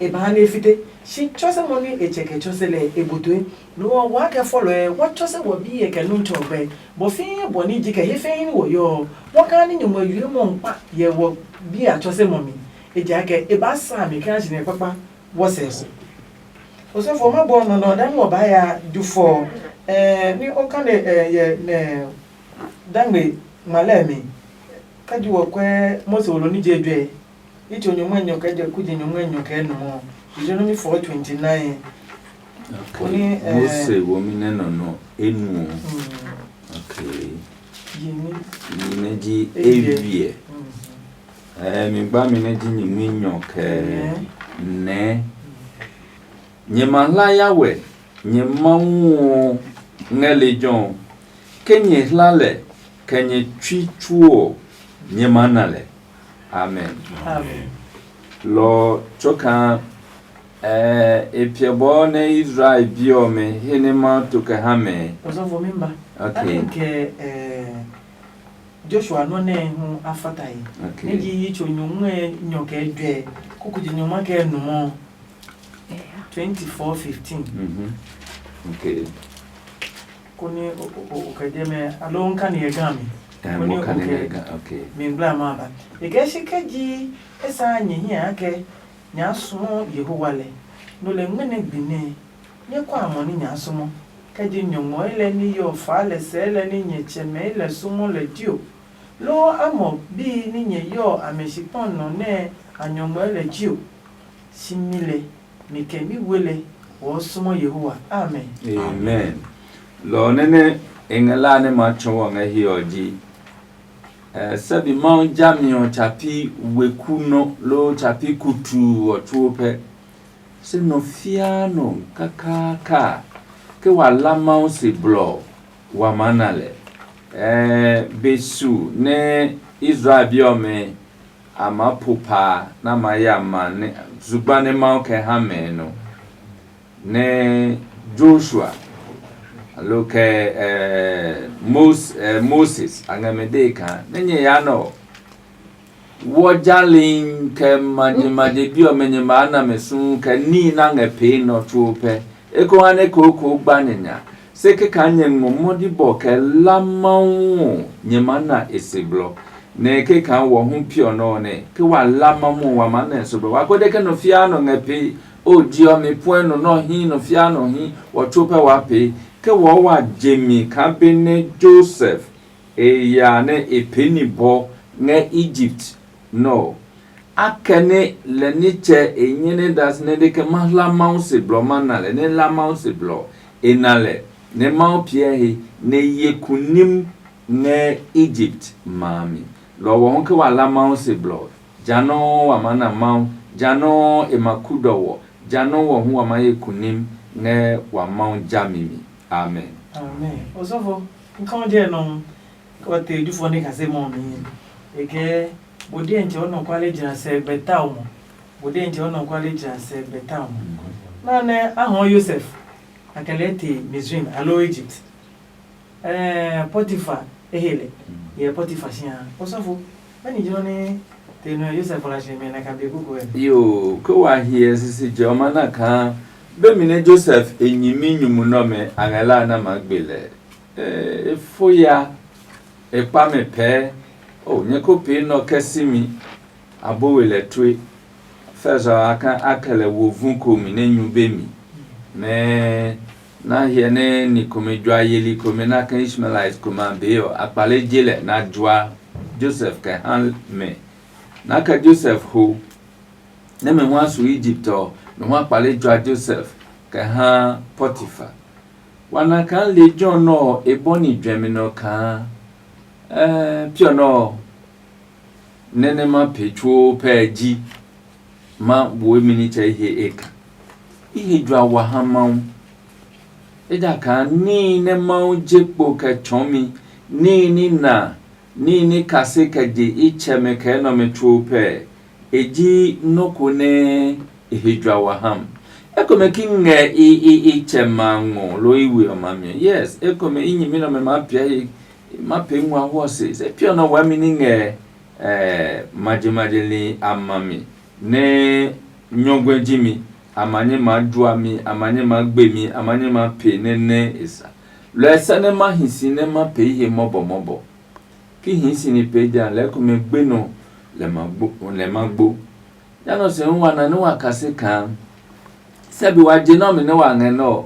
E ba ha nɛ e fite, shi tsɔsɛmɔ nɛ e tsɛ kɛ tsɔse lɛ e bu tue. Lo ɔ, waa kɛ fɔlɔɛ wa tsɔse wɔ biɛ kɛ nɔ́ tsɔ gbɛ, bɔ fɛɛ bɔ ní ji kɛ he fɛɛ ní wɔ yɔɔ. Wa kaa ní nyumu yue mɔ nkpa yɛ wɔ biɛ a tsɔsɛmɔ mi, ejaakɛ e baa sa mi kaa zinɛ kpakpa wɔ sɛ ɔ. Osɔfo ma bɔ nɔ nɔ dani wɔ baa ya ju fɔ, ɛɛ ní o kane ɛɛ yɛ nɛ dangbe ngma lɛ mi. Kɛji wɔ kɔɛ Mose wolo ní je juɛ, itso nyɔngmɛ nyɔ kɛ je kuji nyɔngmɛ nyɔ kɛ nɔ ɔ, Deuteronomy four twenty nine. Okay. Koni, eh, Mose womi nɛ nɔ nɔ enu ɔ. Mm. Okay. Yi ni. Ni nɛ ji ewiɛ. Ewiɛ. Mm. Eh, mi gba mi nɛ ji nyingmi nyɔ kɛ nɛ. Nyɛ ma hla ya wɛ, nyɛ Mawu ɔ ngɛ lejɛ ɔ. Ke nyɛ hla lɛ, kɛ nyɛ tsui tsuo ɔ, nyɛ maa na lɛ. Amen. Amen. Lɔ tsoka, eh, e piɛ bɔɔ nɛ Israel bi ɔmɛ he nɛ ma to kɛ ha mɛ. Ɔsɔfo mi ba. Okay. I think, eh, eh, Joshua nɔ nɛ hu afata yi. Okay. Nɛ ji yi tso nyɔngmɛ nyɔ kɛ dwɛ, kuku ji nyɔngma kɛ numɔ. Twenty four fifteen. Mhm. Okay. Koni o, o, o, o kɛ jɛ mɛ, alo n ka ni yɛ gan mi. Eh, koni mo ka o ni kɛ yɛ gan, okay. Mi ngmla ma ba. E kɛ shi kɛ ji e sa nyɛ hi a kɛ nya sumo Yehowa lɛ. No lɛ ngmɛnɛ gbi nɛ nyɛ kɔ amɔ ni nya sumo. Kɛ ji nyɔngmɔ lɛ ni yɔ fa lɛ sɛ lɛ ni nyɛ tsɛmɛ lɛ sumo lɛ dio. Loo amɔ bi ni nyɛ yɔ a mɛ shi kpɔ nɔ nɛ a nyɔngmɔ lɛ dio. Si mi lɛ, mi kɛ mi we lɛ, wɔɔ sumɔ Yehowa. Amen. Amen. Lɔ ɔ nɛ nɛ e ngɛ la nɛ ma tsɔ wɔ ngɛ hiɛ ɔ ji, eh, sɛbi Mawu jami ɔ tsa pi weku nɔ loo tsa pi kutuu ɔ tsuo pɛ. Se nɔ fiaa nɔ kakaaka ke wa la Mawu se blɔ ɔ, wa maa na lɛ. Eh, be su nɛ Israel bi ɔmɛ a maa po pa nɛ a maa ya ma nɛ zugba nɛ Mawu kɛ ha mɛ nɔ, nɛ Joshua, aloo kɛ, eh, Mos-, eh, Moses a ngɛ mɛ dee kaa nɛ nyɛ yaa nɛ ɔ, wɔ jali kɛ maje maje bi ɔmɛ nyɛ maa na mɛ suu kɛ níhi nɛ a ngɛ pee nɔ tsuo pɛ. Eko ha nɛ kookoo gba nyɛ nya. Se keka nyɛ ngɔ mɔdi bɔ kɛ la Mawu ɔ, nyɛ maa na e se blɔ. Nɛ keka wɔ hu piɔ nɔ ɔ nɛ, ke wa la Mawu ɔ, wa maa na e se blɔ. Wa ko de ke nɔ fiaa nɔ ngɛ pee, o je ɔ mi puɛ nɔ nɔ hi nɔ fiaa nɔ hi, wɔ tsuo pɛ waa pee. Ke wɔ wa je mi kaa be nɛ Josef e ya nɛ e pee ni bɔ ngɛ Egypt nɔ ɔ, akɛni lɛ nitsɛ e nyɛ nɛ da si nɛ de ke ma hla Mawu se blɔ ma na lɛ, nɛ hla Mawu se blɔ e na lɛ, nɛ Mawu piɛ he nɛ ye kunim ngɛ Egypt ma a mi. Lɔ ɔ hu ke wa la Mawu se blɔ, ja nɔuu wa maa na Mawu, ja nɔuu e ma kudɔ wɔ, ja nɔuu wɔ hu wa maa ye kunim ngɛ wa Mawu jami mi. Amen. Amen. Osɔfo, nkan jɛ nɔ, kɔ te jufɔ ne kase mɔ mi. Eke, bo diɛntsɛ o nɔ kwale jira sɛ gbɛ ta o mɔ. Bo diɛntsɛ o nɔ kwale jira sɛ gbɛ ta o mɔ. Na nɛ a hɔɔ Yosef, a kɛ lɛ te Misraim alo Egypt. Eh, Potifa, e he lɛ. Yɛ Potifa sia. Osɔfo, mɛni jɔ ne te nɔ Yosef la shi mɛ na ka be kuku ɛ? Yo, ke wa hiɛ sisi jɛ o ma na kaa be mi nɛ Josef e nyimi nyumu nɔmɛ a ngɛ la na ma gbe lɛ. Eh, e fo ya, e kpa mɛ pɛɛ. O, nyɛ ko pee nɔ kɛ si mi, a bo we lɛ tue. First ɔ, a ka a kɛ lɛ wo vu ko mi nɛ nyu be mi. Nɛ na hyɛ nɛ ni komɛ jua yeli komɛ na kɛ Ishmaelite komɛ a be ɔ, a kpale je lɛ na jua Joseph kɛ ha mɛ. Na kɛ Joseph ho, nɛ mɛ hu a su Egypt ɔ, mɛ hu a kpale jua Joseph kɛ ha Potiphar. Wa na kaa lejɛ ɔ nɛ ɔ e bɔni juɛmi nɛ ɔ kaa, ɛɛ, piɔ nɛ ɔ, nɛ nɛ ma pee tsuo pɛ ji ma wo emi nitsɛ i he e ka. I he jua wa ha Mawu. Ejakaa níhi nɛ Mawu je kpo kɛ tsɔɔ mi, níhi ní na, níhi ní kase kɛ je i tsɛmɛ kɛ enɛ ɔmɛ tsuo pɛ, e ji nɔ́ ko nɛ e he jua wa ha mi. Ekomɛ ki ngɛ i, i, i tsɛ ma ngɔ loo i we ɔ ma mi ɔ, yes, ekomɛ i nyɛmi nɛ ɔmɛ maa piɛ he, ma pee ngua hwɔ se. Se piɔ nɛ ɔ wɛmi ní ngɛ, eh, majimaji li a ma mi, nɛ nyɔguɛ ji mi, a ma nyɛ maa jua mi, a ma nyɛ maa gbe mi, a ma nyɛ maa pee nɛ nɛ e sa. Lɔ ɛ sɛ nɛ ma hi si nɛ ma pee i he mɔbɔmɔbɔ. Ki hii si ní pee ja lɛɛ komɛ gbe nɔ lɛ ma gbo, lɛ ma gbo. Nya nɔ sɛ hu wa na nɛ wa kase kaa, sɛ be wa je nɛ ɔ mi nɛ wa ngɛ nɛ ɔ,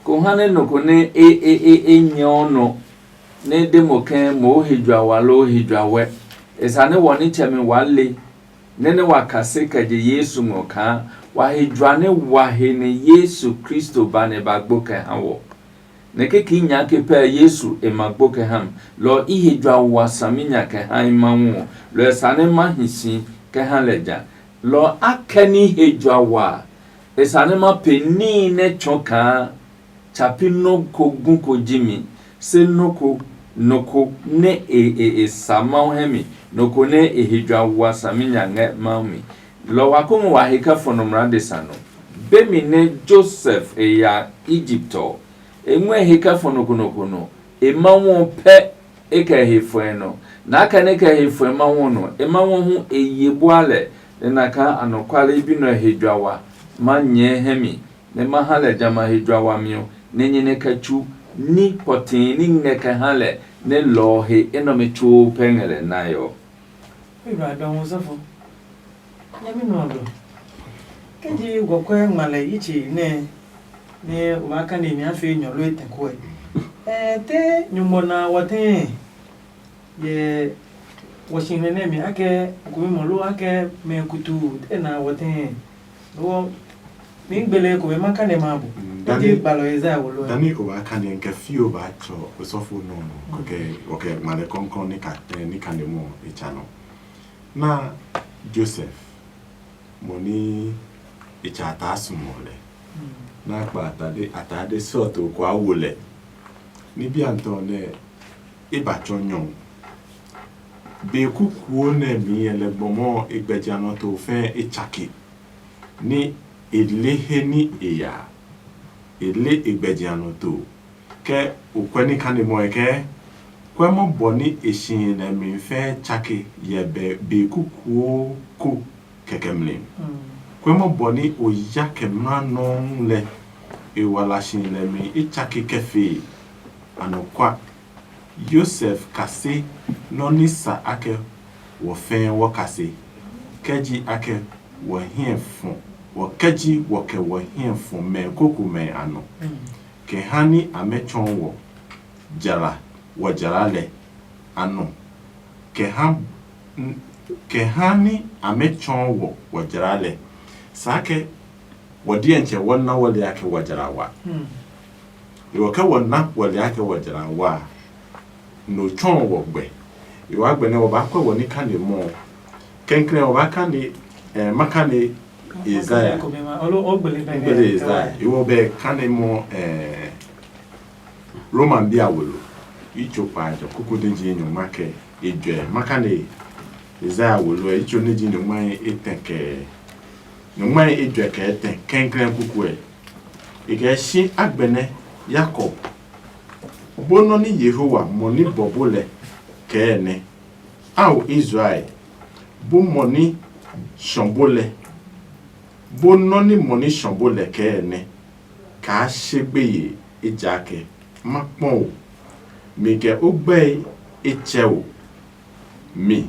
ko ha nɛ nɔ ko nɛ e, e, e, e nyɛ ɔ nɔ, nɛ e de mo ke mo o he jua wa loo o he jua wɛ. E sa nɛ wɔ nitsɛmi waa le nɛ nɛ wa kase kɛ je Yesu ngɔ kaa wa he jua nɛ wa he nɛ Yesu Kristo ba nɛ ba gbo kɛ ha wɔ. Nɛ kikɛ i nya ke pɛ Yesu e ma gbo kɛ ha mi, lɔ ɔ i he jua wa saminya kɛ ha i Mawu ɔ, lɔ ɔ e sa nɛ ma hi si kɛ ha lɛ ja. Lɔ ɔ akɛni i he jua wa a, e sa nɛ ma pee níhi nɛ tsɔɔ kaa tsa pi nɔ́ ko gu ko ji mi, se nɔ́ ko, nɔ ko nɛ e e e sa Mawu hɛ mi, nɔ ko nɛ e he jua wa saminya ngɛ Mawu mi. Lɔ ɔ wa kɔmi wa he kɛ fɔ nɔmlɔ adesa nɔ. Be mi nɛ Josef e ya Egipt ɔ, e ngɔɛ he kɛ fɔ nɔ ko nɔ ko nɔ. E Mawu ɔ pɛ e kɛ he fɔɛ nɔ. Nɛ akɛni e kɛ he fɔɛ Mawu ɔ nɔ, e Mawu ɔ hu e ye bua lɛ, nɛ na kaa anɔkuale i bi nɔ he jua wa ma nyɛɛ hɛ mi, nɛ ma ha lɛ jamɛ a he jua wami ɔ, nɛ nyɛ nɛ kɛ tsu ní pɔtii ní ngɛ kɛ ha lɛ, nɛ lɔ ɔ he enɛ ɔmɛ tsuo pɛ ngɛ lɛ nae ɔ. Oyiwla dɔhu osɔfo, nyɛmi nɔ ɔ blɔ. Ke ji gɔkuɛ ngma lɛ yi tsi nɛ nɛ o ba kane mi a fee nyɔlo etɛ kuɛ. Ɛɛ te nyugbɔ na wɔ tɛɛ yɛ wɔ si nɛ nɛ mi akɛ kumi mɔ lo akɛ mɛ kutu e na wɔ tɛɛ. Wɔ mi gbele ko ma kane ma bu. Ke ji gbalɔ Isaiah wo lo. Dani o ba kane nke fio ba tsɔ osɔfo nɔ nɔ kɔkɛ wɔkɛ ngma lɛ kɔnkɔn ni ka ni kane mɔ e tsa nɔ. Na Joseph, mo ní e tsa a taa sumo lɛ. Na kpa atade atade sɔto kua wo lɛ. Ni bia ntɔ nɛ e ba tsɔ nyɔ. Be kukuo nɛ mi yɛ lɛ gbɔmɔ e gbɛjɛ nɔ to fɛ e tsake. Ni e le he ni e ya. E le e gbɛjɛ nɔ to. Kɛ o kwɛ ní kane mɔe kɛɛ, kwɛmɔ bɔ ní e si lɛ mi fɛɛ tsake yɛ be kukuo ko kɛkɛ mli. Kwɛmɔ bɔ ní o ya kɛ mla nɔuu lɛ e wala si lɛ mi i tsake kɛ fee. Anɔkwa, Yosef kase nɔ́ ní sa akɛ wɔ fɛɛ wɔ kase, kɛ ji akɛ wɔ hiɛ fɔ wɔ kɛ ji wɔ kɛ wɔ hiɛ fɔ mɛ koko mɛ a nɔ. Kɛ ha ní amɛ tsɔɔ wɔ jala wɔ jala lɛ a nɔ. Kɛ ha kɛ ha ní amɛ tsɔɔ wɔ wɔ jala lɛ. Saa kɛ wɔ diɛntsɛ wɔ na wɔ le akɛ wɔ jala wa. Ewɔ kɛ wɔ na wɔ le akɛ wɔ jala wa a, no tsɔɔ wɔ gbɛ. Ewɔ agbɛ nɛ wɔ ba kwɛ wɔ ní kane mɔ. Kɛnkɛn wɔ ba kane, eh, ma kane Isaiah. Gbele Isaiah. Ewɔ bɛ kane mɔ, eh, Roman bi a wolo. Itso kpa jɔ kuku de ji nyɔngma kɛ ejwɛ. Ma kane Isaiah wolo ɛ, itso ne ji nyɔngma etɛ kɛ nyɔngma ejwɛ kɛ etɛ kɛnkɛn kuku ɛ. E kɛ si agbɛnɛ Yakob. Bo nɔ ni Yehowa mɔ ni bɔbo lɛ kɛɛ nɛ. Ao Israel, bo mɔ ni shɔbo lɛ. Bo nɔ ni mɔ ni shɔbo lɛ kɛɛ nɛ. Kaa she gbeye ejaakɛ ma kpɔ o. Mi kɛ o gbɛe e tsɛ o. Mi,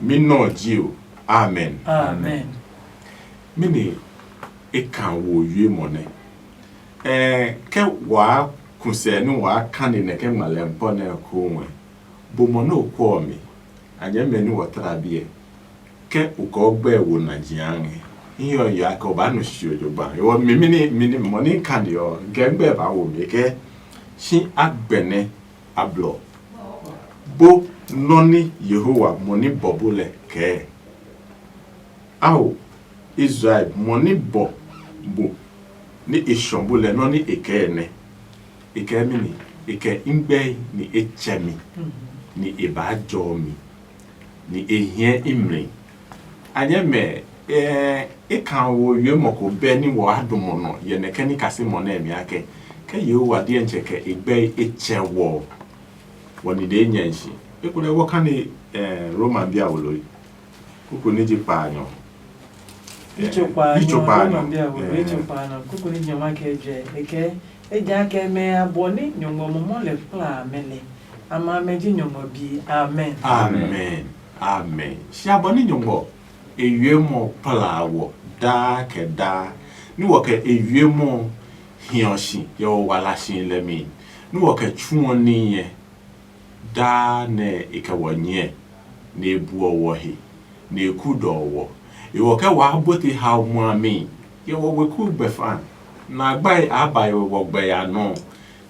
mi nɔ ji o. Amen. Amen. Mini e kan wo yue mɔ nɛ. Ɛɛ, kɛ waa kusɛ ni waa kani nɛ kɛ ngma lɛ mpɔ nɛ ko wɛ. Bo mɔ nɛ o kɔ mi. A nyɛ mɛ ni wɔ tra biɛ. Kɛ o kɔ gbɛ wo na jia ngɛ. Iyɔ ya kɛ o ba nu shi o jo ba. Ewɔ mi mi ni mi ni mɔ ni kani ɔ. Kɛ gbɛ ba wo mi kɛ shi agbɛnɛ a blɔ. Bo nɔ ni Yehowa mɔ ni bɔ bo lɛ kɛɛ. Ao Israel mɔ ni bɔ bo ni e shɔ bo lɛ nɔ ni e kɛɛ nɛ. E kɛɛ mi ni e kɛ ngbɛ ni e tsɛ mi ni e ba jɔ mi ni e hiɛ imli. A nyɛ mɛ, e kan wo wiemɔ ko bɛ ní wɔ adumɔ nɔ yɛ nɛ kɛ ní kase mɔ nɛ mi akɛ kɛ Yehowa diɛntsɛ kɛ e gbɛ e tsɛ wɔ wɔ ni de nyɛ nshi. Ekolɛ wɔ kani Roman bia wolo yi. Kuku ni ji kpaanyɔ. Itso kpaanyɔ, Roman bia wolo itso kpaanyɔ. Kuku ni ji ma kɛ jɛ e kɛ e ja kɛ mɛ abɔ ni nyɔngɔ mɔmɔ lɛ kpla amɛ lɛ. Ama amɛ ji nyɔngɔ bi. Amen. Amen. Amen. Si abɔ ni nyɔngɔ e wiemɔ kpla wɔ daa kɛ daa, ní wɔ kɛ e wiemɔ hiɔ si yɛ wɔ wala si lɛ mi, ní wɔ kɛ tsuɔ níyɛ daa nɛ e kɛ wɔ nyɛ. nɛ e buɔ wɔ he, nɛ e kudɔɔ wɔ. Ewɔ kɛ waa bote hao muami, yɛ wɔ weku gbɛfa, nɛ a gbae a ba yɛ wɔ gbɛ ya nɔ.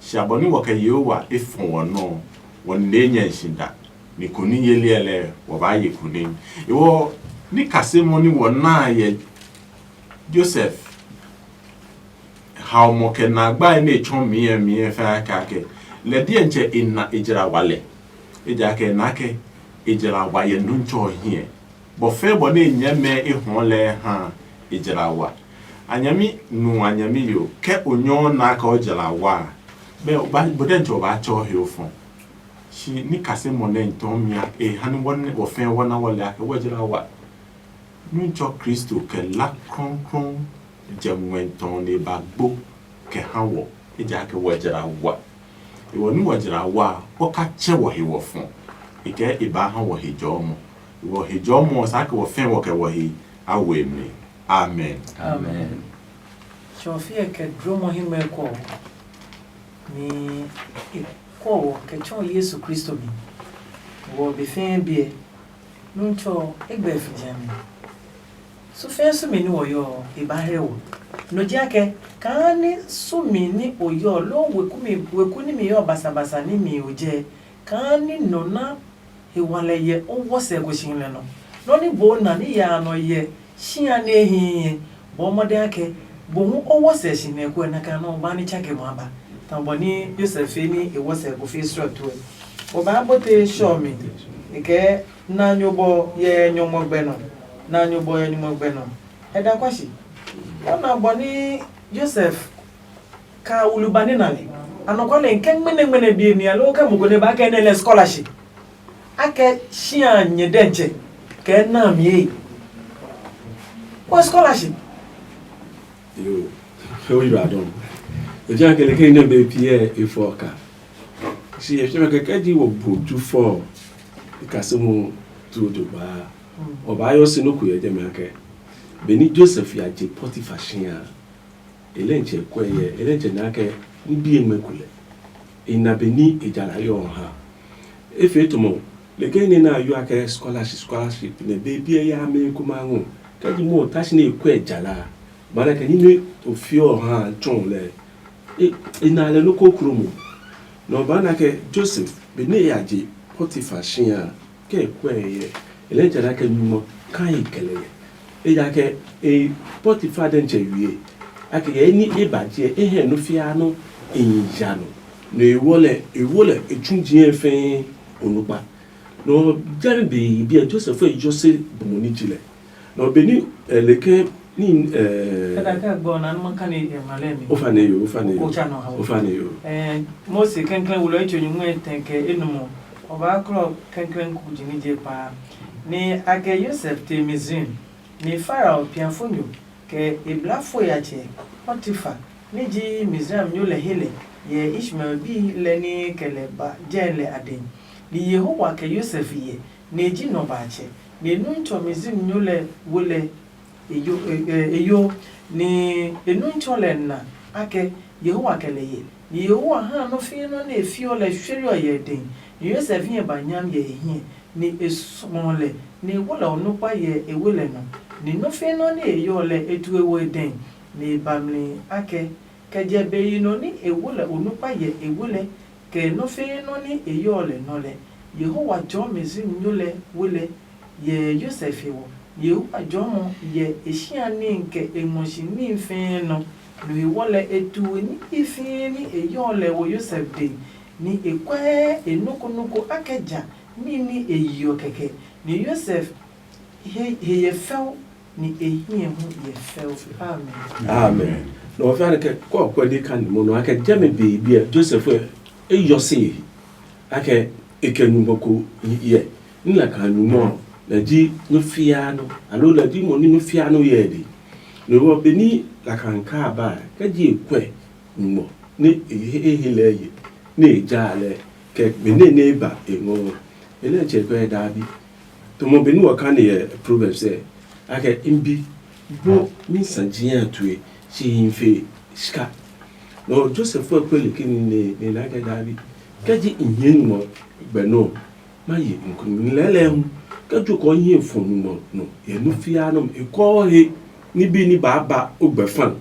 Shi abɔ nɛ wɔ kɛ Yehowa e fɔ wɔ nɔ, wɔ nine nyɛ si da, ni kuni yeliɛ lɛ wɔ baa ye kuni. Ewɔ ni kasimɔ ni wɔ na yɛ Joseph haomɔ kɛ na gbae nɛ e tsɔ miɛ miɛ fɛɛ kake, lɛ diɛntsɛ e na e jla wa lɛ, ejakaa e na ke e jla wa yɛ Nuntsɔ ɔ hiɛ. Bɔ fɛɛ bɔ nɛ e nyɛɛ mɛ e hɔɔ lɛɛ ha e jla wa. A nyɛmi nu a nyɛmi yo, kɛ o nyɔɔ na kɛ o jla wa a, bɛ o ba bo dɛntsɛ o baa tsɛ o he o fɔ. Shi ni kasimɔ nɛ n tɔɔ mia e ha ni wɔ fɛɛ wɔ na wɔ lɛ ake wɔ jla wa. Nuntsɔ Kristo kɛ la krɔŋkrɔŋ jɛ ngmɛtɔ nɛ e ba gbo kɛ ha wɔ, ejakaa wɔ jla wa. Ewɔ ni wɔ jla wa a, o ka tsɛ wɔ he wɔ fɔ, e kɛ e baa ha wɔ he jɔɔmɔ. Wɔ he jɔɔmɔ ɔ, saa kɛ wɔ fɛɛ wɔ kɛ wɔ he a we mli. Amen. Amen. Tsɔɔfi ɛ kɛ dromɔ himɛ kɔ ni e kɔ wɔ kɛ tsɔ Yesu Kristo mi. Wɔ be fɛɛ biɛ. Nuntsɔ, e gbɛ fi jami. Su fɛɛ sumi ni wɔ yɔ ɔ, e ba hɛ wɔ. No ji akɛ, kaa ni sumi ni o yɔ loo weku ni mi yɔ basabasa ni mi o jɛ, kaa ni nɔ na he wale yɛ o wɔ sɛ ko si lɛ nɔ. Nɔ ni bo na ni ya nɔ yɛ shia ne hihi bɔ mɔdɛ akɛ bo hu o wɔ sɛ si nɛ ko na ka nɔ ba ni tsake ma ba. Ta bɔ ni Joseph ni e wɔ sɛ ko fi srɔ tuɛ. O ba bote shɔ mi. E kɛ na nyobɔ yɛ nyɔngmɔ gbɛ nɔ. Na nyobɔ yɛ nyɔngmɔ gbɛ nɔ. Ɛ da kwa shi. Ona bɔ ni Joseph ka wulu ba nɛ na lɛ. Anɔkwale, kɛ ngmɛnɛ ngmɛnɛ bie ni alo kɛ mo ko ne ba kɛ nɛ lɛ scholarship. Akɛ shia nyɛ dɛntsɛ kɛ na mi e. Ko scholarship. Yo, o yi ba dɔn. O ja kele ke ne be pie e fɔ ka. Si e fɛ ke ke ji wo bu ju fɔ. Ka se mo tu do ba. O ba yo sinu ku ye je me ke. Beni Joseph ya je Potiphar shia. E lɛ ntsɛ kuɛ yɛ, e lɛ ntsɛ naa kɛ n bi e ngmɛ kulɛ. E na be ní e ja la yɔ ɔ ha. E fee tomɔ, leke nɛ na yua kɛ scholarship scholarship nɛ be biɛ ya me ko ma ngo. Kɛ ji mo ta si ne e kuɛ ja la. Ba na kɛ ni me o fi ɔ ha tsɔn lɛ. E e na lɛ no ko kro mo. Nɔ ba na kɛ Joseph be ne ya je Potiphar shia. Kɛ e kuɛ yɛ, e lɛ jara kɛ nyumu ɔ ka he kɛ lɛ yɛ. Ejakaa e Potifar dɛ ntsɛ wie, a kɛ kɛ ní e ba jiɛ e hɛ nɔ fiaa nɔ e yi ya nɔ, nɔ e wɔ lɛ e wo lɛ e tsu jiɛ fɛɛ onukpa. Nɔ jɛmi be biɛ Josef e Josef bumɔ ní ji lɛ. Nɔ be ní e le ke ní eh, Kɛda kɛ gbɔ na numa ka ni ɛ ma lɛ mi. O fa ne yo, o fa ne yo. O cha nɔ ha. O fa ne yo. Eh, Mose kɛnklɛn wulɔ etso nyumu etɛ kɛ enumɔ. Ɔbaa klɔ kɛnklɛn ku ji ní je paa. Ni a kɛ Yosef te Misraim. Ni Farao piafonyo kɛ e blafo yatsɛ Potifar ní ji Misraim nyo lɛ he lɛ yɛ Ishmael bi lɛ ní kɛ lɛ ba jɛ lɛ a dɛ. Ni Yehowa kɛ Yosef hyɛ, ni e ji nɔ ba a tsɛ. Ni e nu tsɔ Misraim nyo lɛ wo lɛ e yo, e, e, e yo, ni e nu tsɔ lɛ na akɛ Yehowa kɛ lɛ hyɛ. Ni Yehowa ha nɔ́ fĩi nɔ́ nɛ e fiɔ lɛ shweri ɔ yɛ e dɛ. Ni Yosef hɛ ba nyam yɛ e hiɛ, ni e suɔ lɛ, ni e wo lɛ onukpa yɛ e we lɛ nɔ. Ni nɔ́ fĩi nɔ́ nɛ e yeɔ lɛ e tu e wo e dɛ, ni e ba mli akɛ, kɛ jɛ be yi nɔ ní e wo lɛ onukpa yɛ e we lɛ, kɛ nɔ́ fĩi nɔ́ ní e yeɔ lɛ nɔ lɛ, Yehowa jɔɔ Misraim nyo lɛ we lɛ yɛ Yosef he wɔ. Yehowa jɔɔmɔ yɛ e shia níhi kɛ e ngmɔ shi níhi fɛɛ nɔ. No he wɔ lɛ e tu we ní i fĩi ní e yeɔ lɛ wo Yosef dɛ, ní e kuɛɛ e nɔ́ ko nɔ́ ko akɛ ja ní ní e yeɔ kɛkɛ. Ni Yosef he he hyɛ fɛu, ni e hiɛ hu hyɛ fɛu. Amen. Amen. Nɔ ɔ fia ne kɛ kɔ kɔ de ka ni mo nɔ akɛ jɛmi be biɛ Josef e yɔ se akɛ e kɛ nyugbɔ ko yɛ ni la ka nyugbɔ na ji no fia no alo na ji mo ni no fia no yɛ de. No wɔ be ni la ka nka ba kɛ ji e kwɛ nyugbɔ ni e he he lɛ ye ni e ja lɛ kɛ be ne ne ba e ngɔ. E lɛ tsɛ kwɛ dabi. Tɔmɔ be ní wɔ ka ne yɛ Proverbs ɛ, a kɛ n bi, bo mi sa jiɛ a tue, si hi fe shika. Nɔ Joseph ɛ kpɛli ke ni ne ne na kɛ David. Kɛ ji n hiɛ nu mɔ gbɛ nɔ. ma ye nkumi lɛɛlɛɛ hu. Kɛ tso kɔ nyɛ fɔ numɔ nɔ yɛ nu fia nɔ e kɔ he ni bi ni ba ba o gbɛ fan.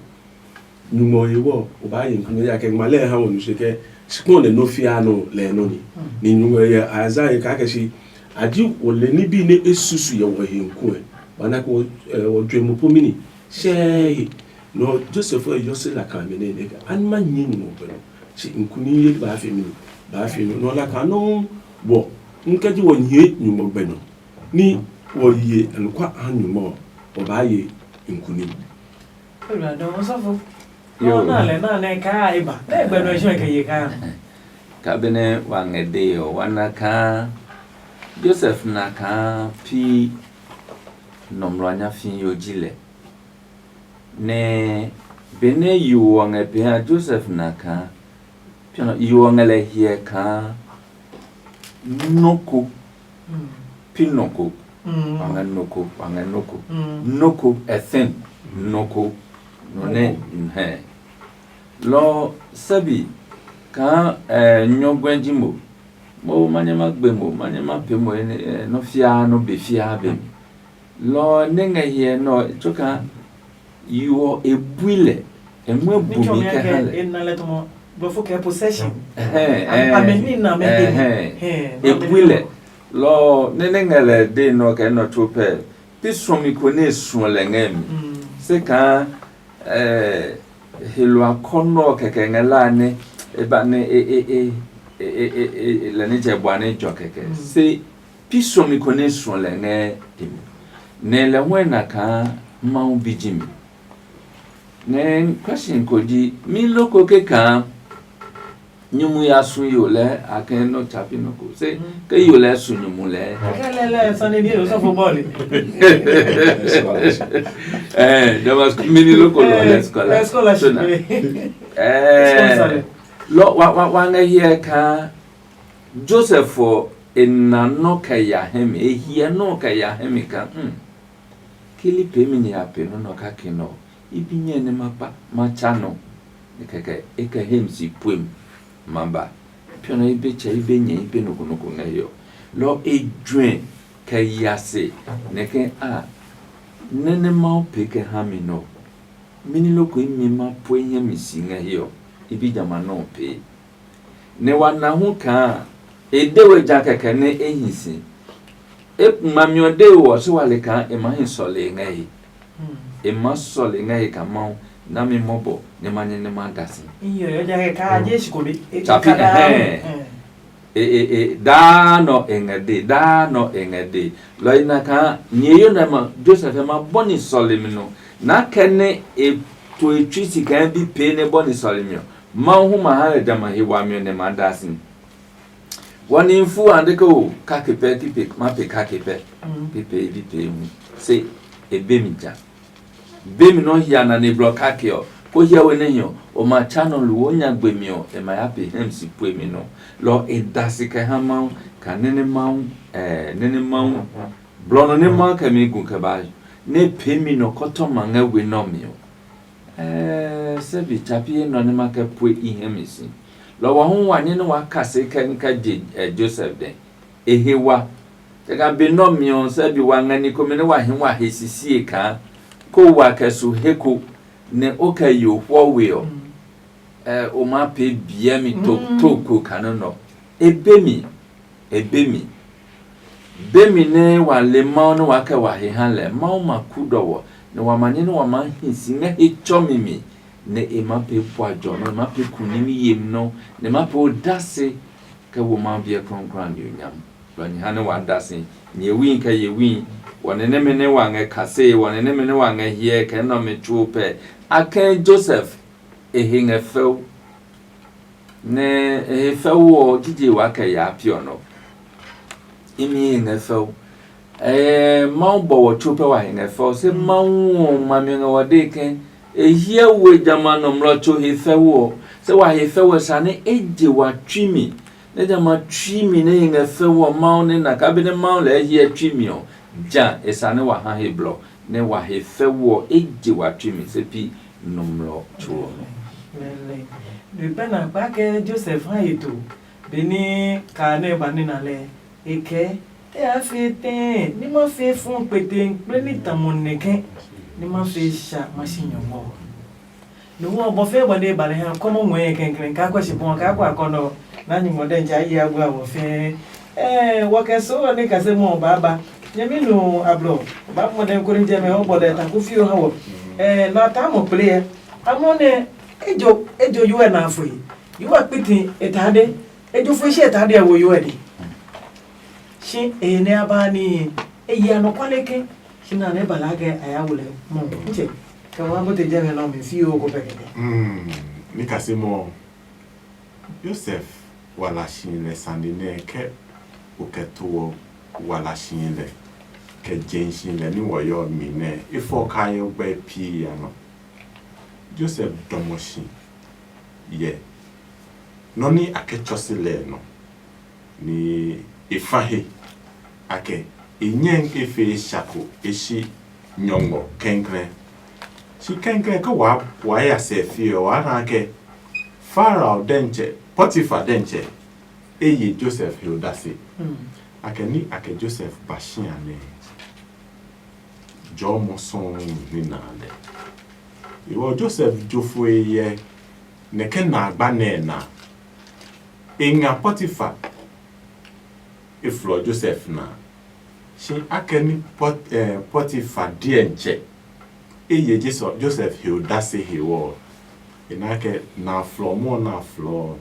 Numɔ he wɔ o ba ye nkumi ya kɛ ma lɛ ha wɔ nu se kɛ sikpɔn ne no fia nɔ lɛ nɔ ni. Ni numɔ yɛ Isaiah ka kɛ si aji wɔ le ni bi ne e susu yɛ wɔ he nkuɛ. Ba na ko wɔ jue mo po mini sɛ he. Nɔ Joseph ɔ yɔ se la kan me ne ne ka an ma nyi numɔ gbɛ nɔ. Si nkuni ye ba fi mi ba fi mi nɔ la kan nɔ wɔ n kɛ ji wɔ nyie nyugbɔ gbɛ nɔ ni wɔ ye anukwa a nyugbɔ wɔ ba ye nkuni. Ewura dɔ ɔsɔfo. Yo. Ɔna lɛ na nɛ kaa eba nɛ gbɛ nɔ jɔ kɛ ye kaa. Ka benɛ wa ngɛ de ɔ wa na kaa Joseph na kaa pi nɔmlɔ nyafi yo ji lɛ. Nɛ benɛ yo ɔ ngɛ pee ha Joseph na kaa piɔnɔ yo ɔ ngɛ lɛ hyɛ kaa nɔ ko pi nɔ ko wa ngɛ nɔ ko wa ngɛ nɔ ko nɔ ko a thing nɔ ko nɔ nɛ hɛ lɔ sɛbi kaa nyɔguɛ ji mo mo ma nyɛ ma gbe mo ma nyɛ ma pe mo nɔ fiaa nɔ be fiaa be mi. Lɔ ɔ nɛ ngɛ hyɛ nɛ ɔ tsoka yo ɔ e bui lɛ e ngɔɛ bumi kɛ ha lɛ. Blɔfo kɛ possession. Ɛhɛn, Ame ɛhɛn, ni na mɛ de mi. Ɛhɛn. Hɛn, E bui lɛ. Lɔ ɔ nɛ nɛ ngɛ lɛ de nɔ kɛ nɔ tso pɛ pi suɔmi ko nɛ e suɔ lɛ ngɛ mi. Se kaa eh, helo akɔnɔ ɔ kɛkɛ ngɛ la nɛ e ba nɛ e e e e e e e lɛ nitsɛ bua nɛ jɔ kɛkɛ. Se pi suɔmi ko nɛ e suɔ lɛ ngɛ e mi. Nɛ lɛ huɛ na kaa Mawu bi ji mi. Nɛ question ko ji mi loko ke kaa nyumu ya su yo lɛ a kɛ nɔ tsapi nɔ ko se ke yo lɛ su nyumu lɛ. Kɛlɛlɛ sani ni osɔfo bɔɔli. Eh, damasco mini loko lɔ lɛ scholar. Scholarship. Eh, lɔ wa wa wa ngɛ hiɛ kaa Joseph ɔ e na nɔ kɛ ya hɛ mi e hiɛ nɔ kɛ ya hɛ mi kaa hmm. Kili peemi nɛ a pee nɔ́ nɛ ɔ kake nɛ ɔ, i bi nyɛe nɛ ma kpa ma tsa nɔ. Kɛkɛ e kɛ he mi si puem ma ba. Piɔ nɛ i be tsɛ i be nyɛ i be nɔ ko nɔ ko ngɛ hiɛ ɔ. Lɔ ɔ e juɛ kɛ ya se nɛ ke a nɛ nɛ Mawu pee kɛ ha mi nɛ ɔ, mɛni loko imi ma pue nyɛ mi si ngɛ hiɛ ɔ, i bi jamɛ a nɔ́ ɔ pee. Nɛ wa na hu kaa e de we ja kɛkɛ nɛ e hi si. E ngmami ɔ de we ɔ se wa le kaa e maa hi sɔle e ngɛ he. E maa sɔle e ngɛ he kaa Mawu nami mɔbɔ nɛ ma nyɛ nɛ ma da si. Iyo, yo ja kɛ kaa je shi ko be. Tsapi ɛhɛn. E e e daa nɔ e ngɛ de, daa nɔ e ngɛ de. Lɔ yi na kaa nyɛ yo nɛ ma Joseph ma bɔ ni sɔle mi nɔ. Na kɛ nɛ e to e tsui si kaa bi pee nɛ bɔ ni sɔle mi ɔ. Mawu hu ma ha lɛ jamɛ a he wami ɔ nɛ ma da si. Wɔ nihi fu a de ke o kake pɛ ki pe ma pe kake pɛ ki pe bi pe hu se e be mi ja. Be mi nɔ hia na ne blɔ kake ɔ ko hiɛ we nɛ hi ɔ o ma tsa nɔ lu wo nya gbe mi ɔ e ma ya pe hem si pue mi nɔ. Lɔ e da si kɛ ha Mawu ka nɛ nɛ Mawu eh, nɛ nɛ Mawu blɔ nɔ nɛ Mawu kɛ mi gu kɛ ba nɛ pee mi nɔ kɔtɔ ma ngɛ we nɔ mi ɔ. Ɛɛ, se bi tsa pi enɛ ɔ nɛ ma kɛ pue i hɛ mi si. Lɔ ɔ hu wa nyɛ nɛ waa kase kɛ n kɛ je ɛ Josef dɛ. E he wa. Kɛkɛ be nɛ ɔ mi ɔ, se bi wa ngɛ ni komɛ nɛ wa hi wa he sisie kaa, ko wa kɛ su he ko, nɛ o kɛ yo hwɔ we ɔ, ɛ, o maa pee biɛ mi to to ko kaa nɔ́ nɛ ɔ. E be mi. E be mi. Be mi nɛ wa le Mawu nɛ waa kɛ wa he ha lɛ, Mawu ma kudɔ wɔ, nɛ wa ma nyɛ nɛ wa maa hi si ngɛ he tsɔmi mi, nɛ e maa pee bua jɔ nɔ, e maa pee kunimi yemi nɔ, nɛ e maa pee odase kɛ wo Mawu biɛ klɔuklɔu a nionyam. Lɔ nyi ha nɛ waa da si nyɛ wui kɛ ye wui, wɔ nɛ nɛmɛ nɛ wa ngɛ kasee, wɔ nɛ nɛmɛ nɛ wa ngɛ hyɛ kɛ nɔmɛ tsuo pɛ. A kɛɛ Josef, e he ngɛ fɛu. Nɛ e he fɛu ɔ, jije waa kɛ yaa piɔ nɔ. Imi he ngɛ fɛu. Ɛɛ, Mawu bɔ wɔ tso pɛ wa he ngɛ fɛu, se Mawu ɔ ma mi ngɛ wɔ dee ke e hyɛ we jamɛ a nɔmlɔ tso he fɛu ɔ, se wa he fɛu ɔ sane e je wa tsui mi. Nɛ jamɛ a tsui mi nɛ he ngɛ fɛu ɔ, Mawu nɛ na kaa benɛ Mawu lɛɛ hyɛ tsui mi ɔ, ja e sane wa ha he blɔ. Nɛ wa he fɛu ɔ eje wa tsui mi se pi nɔmlɔ tso ɔ nɔ. Lɛlɛ. Nui pɛ na kpa kɛ Josef ha ye to, benɛ kaa nɛ ba nina lɛ. E kɛɛ, te a fee tɛɛ ní ma fee fɔ̃ kpeteŋkple ní tamɔ nɛkɛ ní ma fee sha ma si nyɔngmɔ ɔ. Nɔ ɔ bɔ fɛɛ bɔ nɛ e ba lɛ ha kɔmɔ ngɔɛ kɛnkɛnɛ kaa kɔ shi bɔ kaa kɔ akɔnɔ na nyumu dɛ nja yi agua wɔ fɛɛ. Ɛɛ wɔ kɛ so wɔ ne kase mɔ ba ba. Nyɛmi nu ablɔ ba mɔ dɛ kori jɛmɛ o bɔ dɛ ta ku fio ha wɔ. Ɛɛ na ta mɔ kple yɛ. Amɔ nɛ ejo ejo yuɛ na foi. Yuɛ kpiti e ta de. Ejo foi shi e ta de wo yuɛ de. Shi e ne a ba ni e yi anɔkwale ke. Shi na ne ba la ke a ya wo lɛ mɔ. Nche. Kɛ wa bo te jɛmɛ nɔ mi fio ko pɛ kɛ. Mm, ni kase mɔ. Yosef wala si lɛ sane nɛ kɛ o kɛ to ɔ wala si lɛ kɛ je si lɛ ní wɔyɔ mi nɛ e fɔ ka yɛ gbɛ pii ya nɔ. Josef dɔmɔ si yɛ nɔ ní a kɛ tsɔ si lɛ nɔ, ní e fa he. Akɛ e nyɛng e fe e sha ko e shi nyɔngmɔ kɛnkrɛn. Shi kɛnkrɛn ke waa waa ya sɛ fie ɔ, waa na ke Farao dɛntsɛ, Potifar dɛntsɛ, e ye Josef he odase. Akɛ ní akɛ Josef ba shia nɛ jɔmɔ sɔɔmi ní na lɛ. Iwɔ Josef jo foe yɛ nɛ ke na agba nɛ na. E nga Potifar e flɔ Josef na. Shi akɛni Pot, eh, Potifar diɛntsɛ e ye Josef he odase he ɔ, e na kɛ na flɔmɔ na flɔ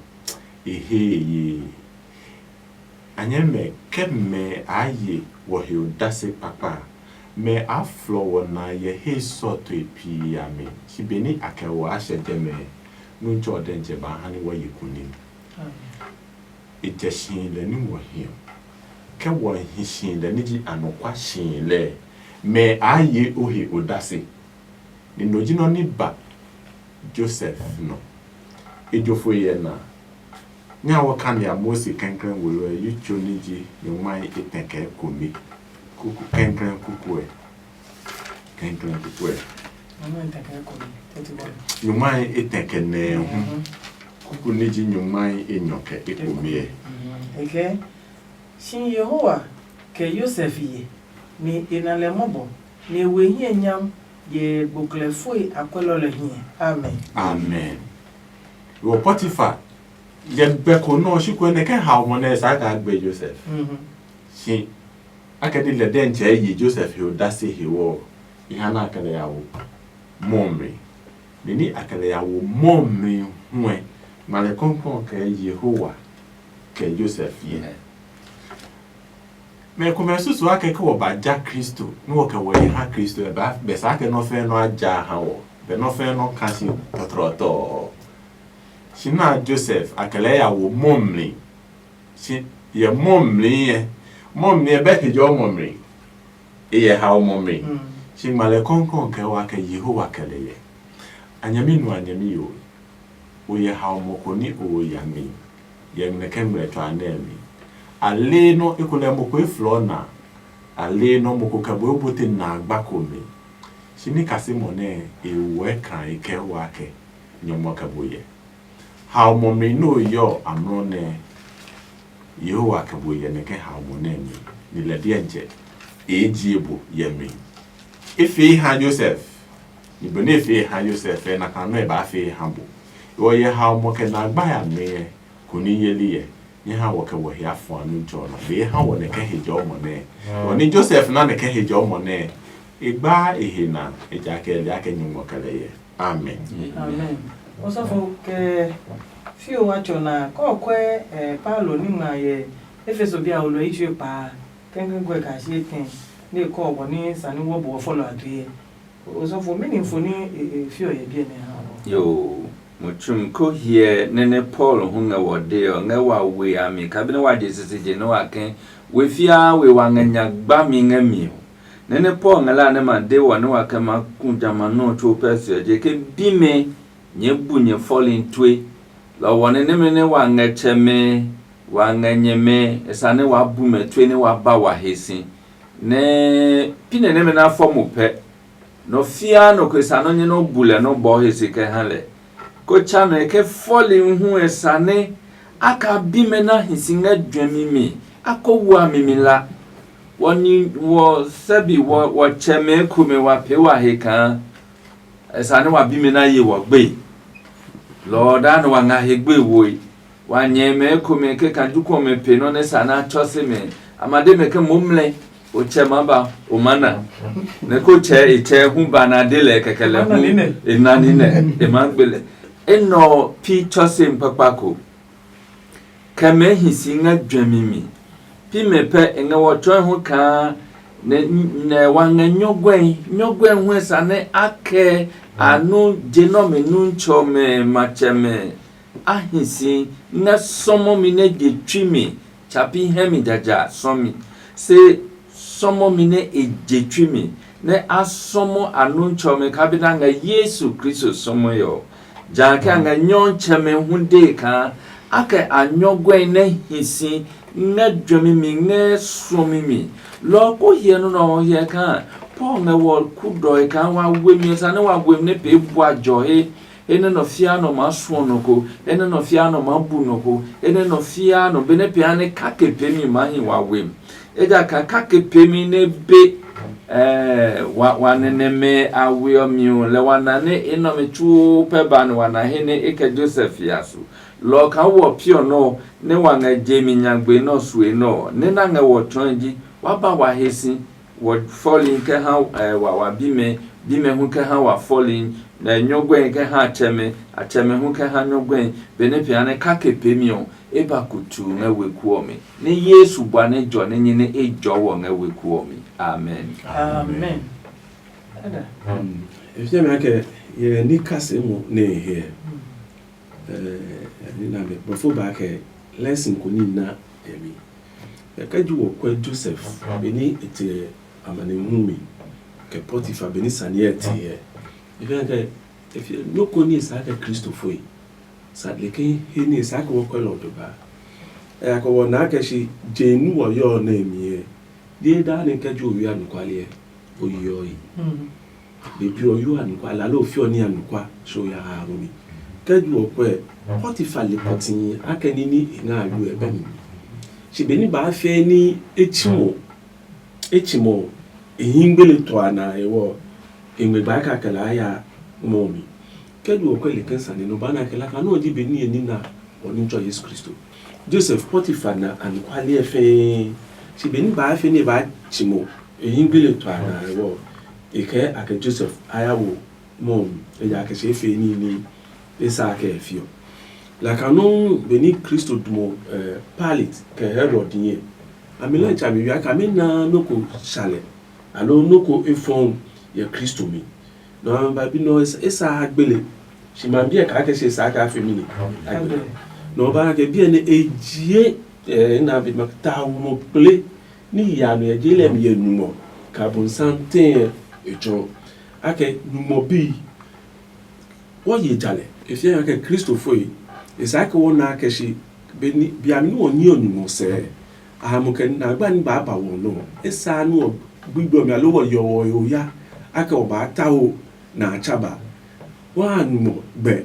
e he ye. Anyɛmɛ kɛ mɛ a ye wɔ he odase kpakpa, mɛ a flɔ wɔ na yɛ he sɔtɔe pii a mi. Shi beni a kɛ wɔ a hyɛ jɛmɛ, nu tsɔ dɛntsɛ ba ha ni wɔ ye kunim. E jɛ si lɛ ní wɔ hiɔ. Ke wɔ hi si lɛ ní ji anɔkwa si lɛ, mɛ a ye o he odase. Ni no ji nɔ ní ba Josef nɔ. E jo fo yɛ na. Nya wɔ kania Mose kɛnkrɛn wo lɔ yi tso ní ji nyɔngmai etɛ kɛ kome. Kuku kɛnkrɛn kuku ɛ. Kɛnkrɛn kuku ɛ. Nyɔngmai etɛ kɛ nɛɛ hu. Kuku ní ji nyɔngmai enyɔ kɛ ekome ɛ. Eke si Yehowa kɛ Yosef ye, ni e na lɛ mɔbɔ, ni e we hiɛ nyam yɛ gboklɛ foi akwɛlɔ lɛ hiɛ. Amen. Amen. Wɔ Potifar yɛ gbɛ ko nɔ shi ko nɛ kɛ haomɔ nɛ sa ka gbe Josef. Si akɛ di lɛ dɛntsɛ yi Josef he odase he wɔ i ha na kɛ lɛ ya wo mɔmri. Ni ni a kɛ lɛ ya wo mɔmri huɛ ngmalɛ kɔnkɔn kɛ Yehowa kɛ Josef yɛ. Mɛ komɛ susu akɛ ke wɔ ba ja Kristo nú wɔ kɛ wɔ yi ha Kristo ɛ bɛ sa akɛ nɔ fɛɛ nɔ a ja ha wɔ bɛ nɔ fɛɛ nɔ ka si tɔtrɔtɔɔ. Si na Josef a kɛ lɛ ya wo mɔmli. Si yɛ mɔmli yɛ mɔmli ɛ bɛ he jɔ mɔmli. E yɛ ha o mɔmli. Si ngmalɛ kɔnkɔn kɛ wa kɛ Yehowa kɛ lɛ yɛ. A nyɛmi nu a nyɛmi yo. O yɛ haomɔ ko ní o wo yami yɛ ngmlɛkɛ ngmlɛtsɔ a nɛ mi. A lee nɔ eko lɛ mo ko eflɔɔ na. A lee nɔ mo ko kɛ bo ebo te na agba ko mi. Si ní kasimɔ nɛ e woɔ ɛ kaa e kɛ wa kɛ nyɔmɔ kɛ bo yɛ. Haomɔ mi ní o yɔ amlɔ nɛ Yehowa kɛ bo yɛ nɛ kɛ haomɔ nɛ mi ni lɛ diɛntsɛ e jie bo yɛ mi. E fee ha Joseph. Ni benɛ e fee ha Yosef ɛ, nakaa nɔ́ e baa fee ha bo. Ewɔ yɛ haomɔ kɛ na gba ya mɛ ɛ, koni yeli ɛ, nyɛ ha wɔ kɛ wɔ hia fua nu jɔ na. Be ha wɔ nɛ kɛ he jɔmɔ nɛ. Wɔ ni Josef na nɛ kɛ he jɔmɔ nɛ. E gba e he na, ejakaa e lia kɛ nyumu kɛ lɛ yɛ. Amen. Amen. Osɔfo kɛ fio wa tsɔ na kɔ kwɛ eh, Paulo ni ngma yɛ Efeso bia wo lɔ yi tsue paa kɛnkɛn gɔɛ ka shi etɛ ne kɔ bɔ ni sani wɔ bɔ fɔlɔ a tue. Osɔfo, mɛni fo ni e, e, fiɔ yɛ biɛ nɛ ha wɔ? Yoo, mutsum ko hyɛ nɛ nɛ Paul hu ngɛ wɔ de ɔ, ngɛ wa we a mi, kabi nɛ wa je sisi je nɛ wa kɛ we fiaa we wa ngɛ nya gbami ngɛ mi ɔ. Nɛ nɛ Paul ngɛ la nɛ ma de wɔ nɛ wa kɛ ma ku jamɛ a nɔ tso Persia, je ke bimɛ nyɛɛ bu nyɛ fɔli tue. Lɔ ɔ wɔ nɛ nɛmɛ nɛ wa ngɛ tsɛmɛ, wa ngɛ nyɛmɛ, e sa nɛ wa bu mɛ tue nɛ wa ba wa he si. Nɛ pi nɛ nɛmɛ nɛ a fɔ mo pɛ. Nɔ fiaa nɔ ko e sa nɔ́ nyɛ nɔ́ bu lɛ nɔ́ bɔɔ he se kɛ ha lɛ. Ko tsa nɔ e ke fɔli hu e sa nɛ a ka bimɛ na hi si ngɛ juɛmi mi, a ko wua mi mi la. Wɔ ni wɔ sɛbi wɔ wɔ tsɛmɛ komɛ wa pee wa he kaa e sa ne wa bi mi na ye wɔ gbe. Lɔ ɔ daa nɔ wa nga he gbe woe. Wa nyɛɛ mɛ ekomɛ kɛ kanju komɛ pe nɔ nɛ sa nɛ a tsɔ se mɛ. A ma de mɛ ke mo mlɛ, o tsɛ ma ba, o ma na. Nɛ ko tsɛ e tsɛ hu ba na de lɛ kɛkɛ lɛ hu e na ni nɛ e ma gbe lɛ. Enɛ ɔ pi tsɔ se mi kpakpa ko. Kɛ mɛ hi si ngɛ juɛmi mi. Pi mɛ pɛ e ngɛ wɔ tsɔɔe hu kaa nɛ nɛ wa ngɛ nyɔguɛi. Nyɔguɛi hu sa nɛ a kɛ a nu je nɔmi nu tsɔmɛ matsɛmɛ a hi si ngɛ sɔmɔmi nɛ je tsui mi. Tsa pi hɛ mi jaja sɔmi. Se sɔmɔmi nɛ e je tsui mi nɛ a sɔmɔ a nu tsɔmɛ kabi na ngɛ Yesu Kristo sɔmɔe ɔ. Jã kɛ a ngɛ nyɔɔtsɛmɛ hu dee kaa a kɛ a nyɔguɛi nɛ hi si ngɛ juɛmi mi ngɛ suɔmi mi. Lɔ ɔ ko hyɛ nɔ́ nɛ ɔ hyɛ kaa Paul ngɛ wɔ kudɔe kaa wa we mi esa nɛ wa we mi nɛ pee bua jɔ he. He nɛ nɔ fia nɔ maa suɔ nɔ ko, he nɛ nɔ fia nɔ maa bu nɔ ko, he nɛ nɔ fia nɔ benɛ pee ha nɛ kake peemi maa hi wa we mi. Ejakaa kake peemi nɛ be ɛɛ wa wa nɛnɛmɛ a we ɔ mi ɔ lɛ wa na nɛ e nɔ mi tsuo pɛ ba nɛ wa na he nɛ e kɛ Josef ya su. Lɔ ɔ kaa wɔ piɔ nɔ ɔ nɛ wa ngɛ je mi nyagbe nɔ sue nɔ ɔ nɛ na ngɛ wɔ tsɔɔe ji wa ba wa he si. Wɔ fɔli kɛ ha wa wa bimɛ, bimɛ hu kɛ ha wa fɔli, nɛ nyɔguɛi kɛ ha atsɛmɛ, atsɛmɛ hu kɛ ha nyɔguɛi. Benɛ pia nɛ kake peemi ɔ e ba kutu ngɛ weku ɔ mi. Nɛ Yesu bua nɛ jɔ nɛ nyɛ nɛ e jɔ wɔ ngɛ weku ɔ mi. Amen. Amen. Efia mi akɛ yɛ ni kase mo ne he. Ɛɛ, nina mɛ bɔfo ba kɛ lesson ko ni na yɛ mi. Kɛkɛ ji wɔ kwɛ Joseph beni e te amanehlu mi kɛ Potiphar beni sani ɛ te ɛ. Ifi kɛ efi no ko ni sa kɛ Kristo foi. Sa leke he ni sa kɛ wɔ kwɛ lɔ do ba. Ɛ akɔ wɔ na kɛ shi je nu wɔ yɔ ne mi ɛ. Die da ne kɛ jo wi anukwali ɛ. O yɔ yi. Bebi ɔ yo anukwa lalo o fiɔ ní anukwa so ya ha aro mi. Kɛ ju ɔ kwɛ Potifar le pɔtii akɛ ní ní e ngɛ a yo ɛ bɛ mi. Shi benɛ baa fɛ ní e tsi mɔ e tsi mɔ e hii gbele tɔ a na e wɔ e ngmɛ gba kɛ a kɛ laa ya mɔ mi. Kɛ ju ɔ kwɛ le kɛ sane nɔ ba na kɛ la ka nɔ ji be ní e ní na ɔ ní tsɔ Yesu Kristo. Joseph Potifar na anɔkuale ɛ fɛɛ, shi benɛ baa fɛ ní e baa tsi mo e hii gbele tɔ a na ɔ, e kɛɛ a kɛ Joseph a ya wo mɔ ɔ mi, ejakaa e fee níhi ní e sa kɛ e fiɔ. Laka nɔuu benɛ Kristo dumɔ Pilate kɛ Herod nyɛ, a mi lɛ tsa mi wiaa kaa mi naa nɔ́ ko sa lɛ, aloo nɔ́ ko e fɔɔ yɛ Kristo mi. Nɔ ɔ ba bi nɔ e sa ha gbele, shi ma biɛ kaa kɛ se sa kaa fe mi ni a gbele. Nɔ ɔ ba kɛ biɛ nɛ e jie ɛ na bi ma ta wo mo kple ni ya no yɛ je lɛ mi yɛ numɔ ka bu nsan tɛɛ e tsɔ akɛ numɔ bi wɔ ye jalɛ. E fiɛ kɛ Kristo foi e sa kɛ wɔ na kɛ shi be ni bia mi ni wɔ nyi ɔ numɔ sɛɛ. A ha mo kɛ na gba ni baa ba wɔ nɔ e sa ni wɔ gbigbɔ mi alo wɔ yɔ wɔ yo ya akɛ wɔ baa ta wo na a tsa ba. Wa numɔ gbɛ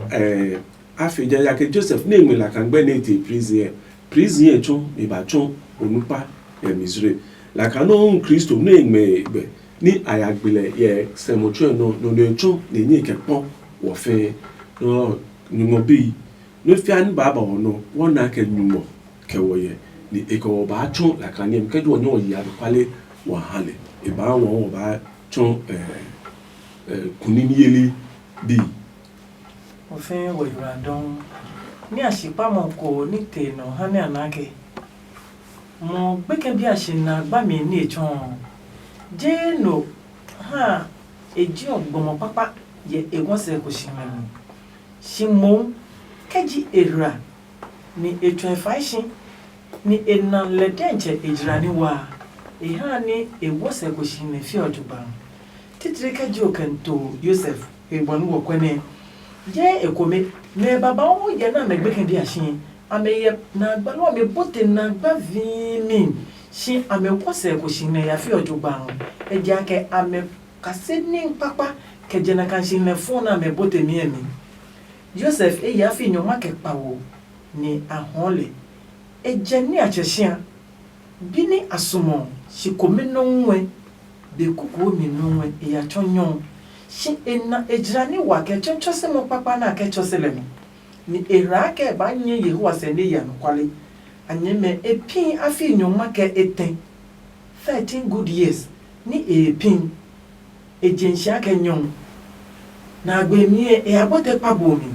ɛɛ a fe jaja ke Joseph ne ngmɛ la kan gbɛ ne te prison ɛ. Prison ɛ tsɔ mi ba tsɔ onukpa yɛ Misraim. La kan no hu Kristo ne ngmɛ gbɛ ni a ya gbe lɛ yɛ sɛmɔ tsɔɛ nɔ nɔ ne tsɔ ne nyɛ kɛ kpɔ wɔ fɛ. Nɔ nyumɔ bi no fia ni ba ba wɔ nɔ wɔ na kɛ nyumɔ kɛ wɔ yɛ ni e kɛ wɔ ba tsɔ la kan nyɛ mi kɛ ju wɔ nyɛ wɔ yi a kpale wɔ ha lɛ e ba wɔ wɔ ba tsɔ ɛɛ. Kunimyeli bii. Wɔ fɛɛ wɔ yura dɔŋ. Ní a shi kpamɔ ko ní te nɔ ha nɛ a naa ke, mɔ gbekɛ bi a shi na gbami ní e tsɔɔ. Jee no ha e ji ɔ gbɔmɔ kpakpa yɛ e ngɔ sɛ ko shi ngɛ mi. Shi moŋ kɛ ji e hla, nɛ e tsɔ̃ e fai si, nɛ e na lɛ dɛntsɛ e jla ní waa, e ha nɛ e wɔ sɛ ko si nɛ fi ɔ jugba. Titiri kɛ je o kɛ to Yosef he bɔ nɛ wɔ kɔɛ nɛ. Yɛɛ ekome, mɛ babauu yɛ nɛ amɛ gbekɛ dia si, amɛ yɛ na agbalɔ amɛ bote na agba vii mi, si amɛ wɔ sɛ ko si nɛ ya fi ɔ jugba. Ejakaa amɛ kase ní kpakpa kɛ jɛ na kan si nɛ fɔ nɛ amɛ bote mi ɛ mi. Yosef eyi afi nyɔngma kɛ kpawo, nɛ a hɔɔ lɛ. E jɛ niatsɛ sia, Bi nɛ a sumo shi komɛ nɔuu ɛ, be kukuo mi nɔuu ɛ e ya tsɔ nyɔ ɔ, shi e na e jla ní wa kɛ tsɔtsɔ si nɔ kpakpa nɛ a kɛ tsɔ si lɛ mi, nɛ e hla kɛ e baa nyɛ Yehowa sɛ nɛ e ye anɔkuale. A nyɛmɛ e pi afi nyɔngma kɛ etɛ, thirteen good years, nɛ e pi. E je nsia kɛ nyɔ ɔ, nɛ a gbe mi ɛ e ya bɔtɛ kpa buu mi.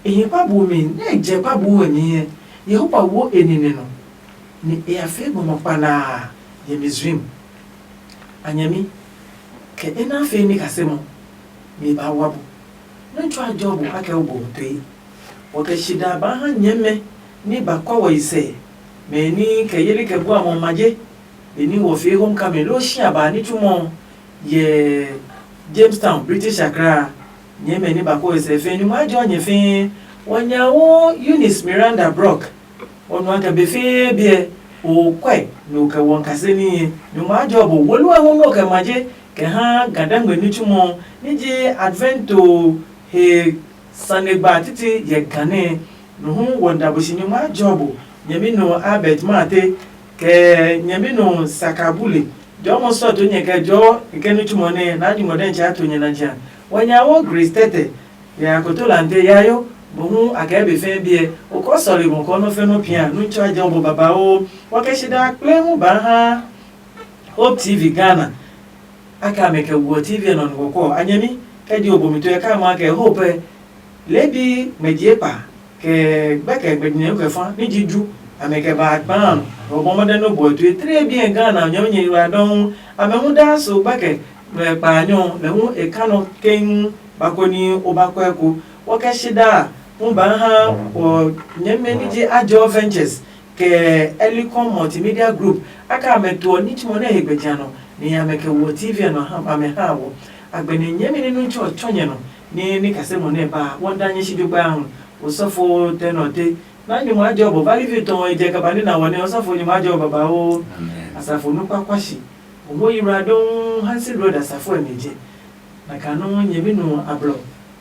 E hi kpa buu mi nɛ e jɛ kpa buu ɔ mi ɛ, Yehowa wo e nine nɔ, nɛ e ya fee gbɔmɔ kpanaa yɛ Misraim. A nyɛmi, kɛ enɛ a fee ní kasemɔ, mi baa wa bu. Nɔ́ tsuaa Yobo a kɛ o bɔ ɔ pee. Wɔ kɛ shida baa ha nyɛɛmɛ ní ba kɔ wɔ yi sɛ, mɛ ní kɛ yeli kɛ bua mɔ maje, benɛ wɔ fee homecoming loo shi a ba ní tsumɔ ɔ yɛ Jamestown, British Accra. Nyɛɛmɛ ní ba kɔ wɔ yi sɛ fɛɛ nyumu a jɔ nyɛ fɛɛ. Wɔ nya wo Eunice Miranda Brock. Ɔ nu a kɛ be fɛɛ biɛ o kwɛ nɛ o kɛ wɔ kase níhi. Nyumu a jɔ bo wolo ɛ hu nɛ o kɛ maje kɛ ha gadangbe ní tsumɔ ní ji Advento he sane gba titi yɛ gane. Nuhu wɔ da bo shi nyumu a jɔ bo. Nyɛmi nɔ Albert Mate kɛ nyɛmi nɔ Sakabule. Jɔmɔ sɔ to nyɛ kɛ jɔ kɛ ní tsumɔ nɛ na nyumu dɛ cha to nyɛ na ja. Wɔ nya wo Grace Tete. Ya koto lante yayo, mohu a kɛ be fɛɛ biɛ, o kɔ sɔle mo kɔ nɔ fɛ nɔ pia nu tsɔ jɛ bo babauu. Wa kɛ shi da kple hu ba ha Hope T V Ghana. A ka mɛ kɛ wuɔ T V nɔ nɔ kɔ a nyɛmi kɛ di obo mi to ka ma kɛ Hope. Lebi mɛ die pa kɛ gbɛkɛ gbɛdinɛ kɛ fa ni ji ju a mɛ kɛ ba kpa nɔ bɔ mɔdɛ no bɔ to tre bi Ghana nyɛmi nyɛ wa dɔn a mɛ hu da so gbɛkɛ kpaanyɔ lɛ hu e ka nɔ keng. Ba ko ni o ba kɔɛ ko. Wɔ kɛ shi daa hu ba ha wɔ nyɛmɛ ni ji Ajɔ Ventures kɛ Elicom Multimedia Group. A ka amɛ tuɔ ní tsumɔ nɛ he gbɛjã nɔ ni amɛ kɛ wɔ T V nɔ ha amɛ ha wɔ. Agbɛnɛ nyɛmɛ ni nu tsɔ tsɔ nyɛ nɔ ni ni kase mo nɛ ba wɔ da nyɛ shi jogba hu. Osɔfo tɛ nɔ te na nyumu ajɔ bɔ vali vi tɔn e jɛ kaba ni na wɔ ne osɔfo nyumu ajɔ baba o. Asafo nu kpakpa shi. Omo yira dong Hansi Road asafo ɛ mi je. Na ka nɔ nyɛmi nu ablɔ.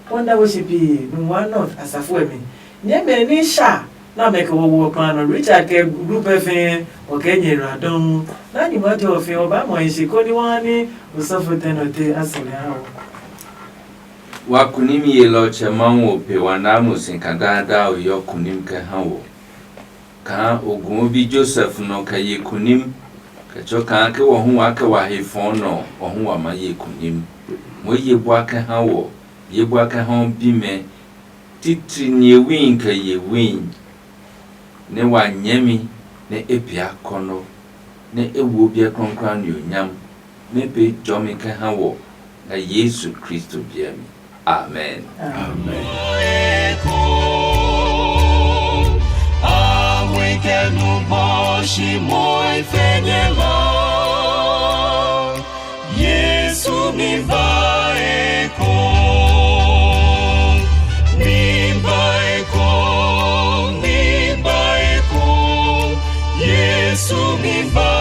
Wanda wo shi pi nu wa not asafo ɛ mi. Nyɛmɛ ni sha na mɛ kɛ wɔ wɔ kpa nɔ Richard kɛ group ɛ fɛ ɔ kɛ nyɛ yira dong. Na nyumu ajɔ fɛ ɔ ba mɔ shi ko ni wa ni osɔfo tɛ nɔ te asɔle ha o. Wa kunimi yelɔ tsɛ Mawu ɔ pe wa naa mo si ka daadaa o yɔ kunim kɛ ha wɔ. Kaa o gu o bi Josef nɔ kɛ ye kunim, kɛ tsɔ kaa ke wɔ hu waa kɛ wa he fɔɔ nɔ ɔ, wɔ hu wa maa ye kunim. Moo ye bua kɛ ha wɔ, ye bua kɛ ha o bimɛ, titri nyɛe wii kɛ ye wii, nɛ wa nyɛmi nɛ e pee akɔnɔ, nɛ e wo biɛ klɔuklɔu a nunyam, nɛ e pee jɔmi kɛ ha wɔ ngɛ Yesu Kristo biɛ mi. Amen. Amen. Yesu mi ba eko, mi ba eko, mi ba eko, Yesu mi ba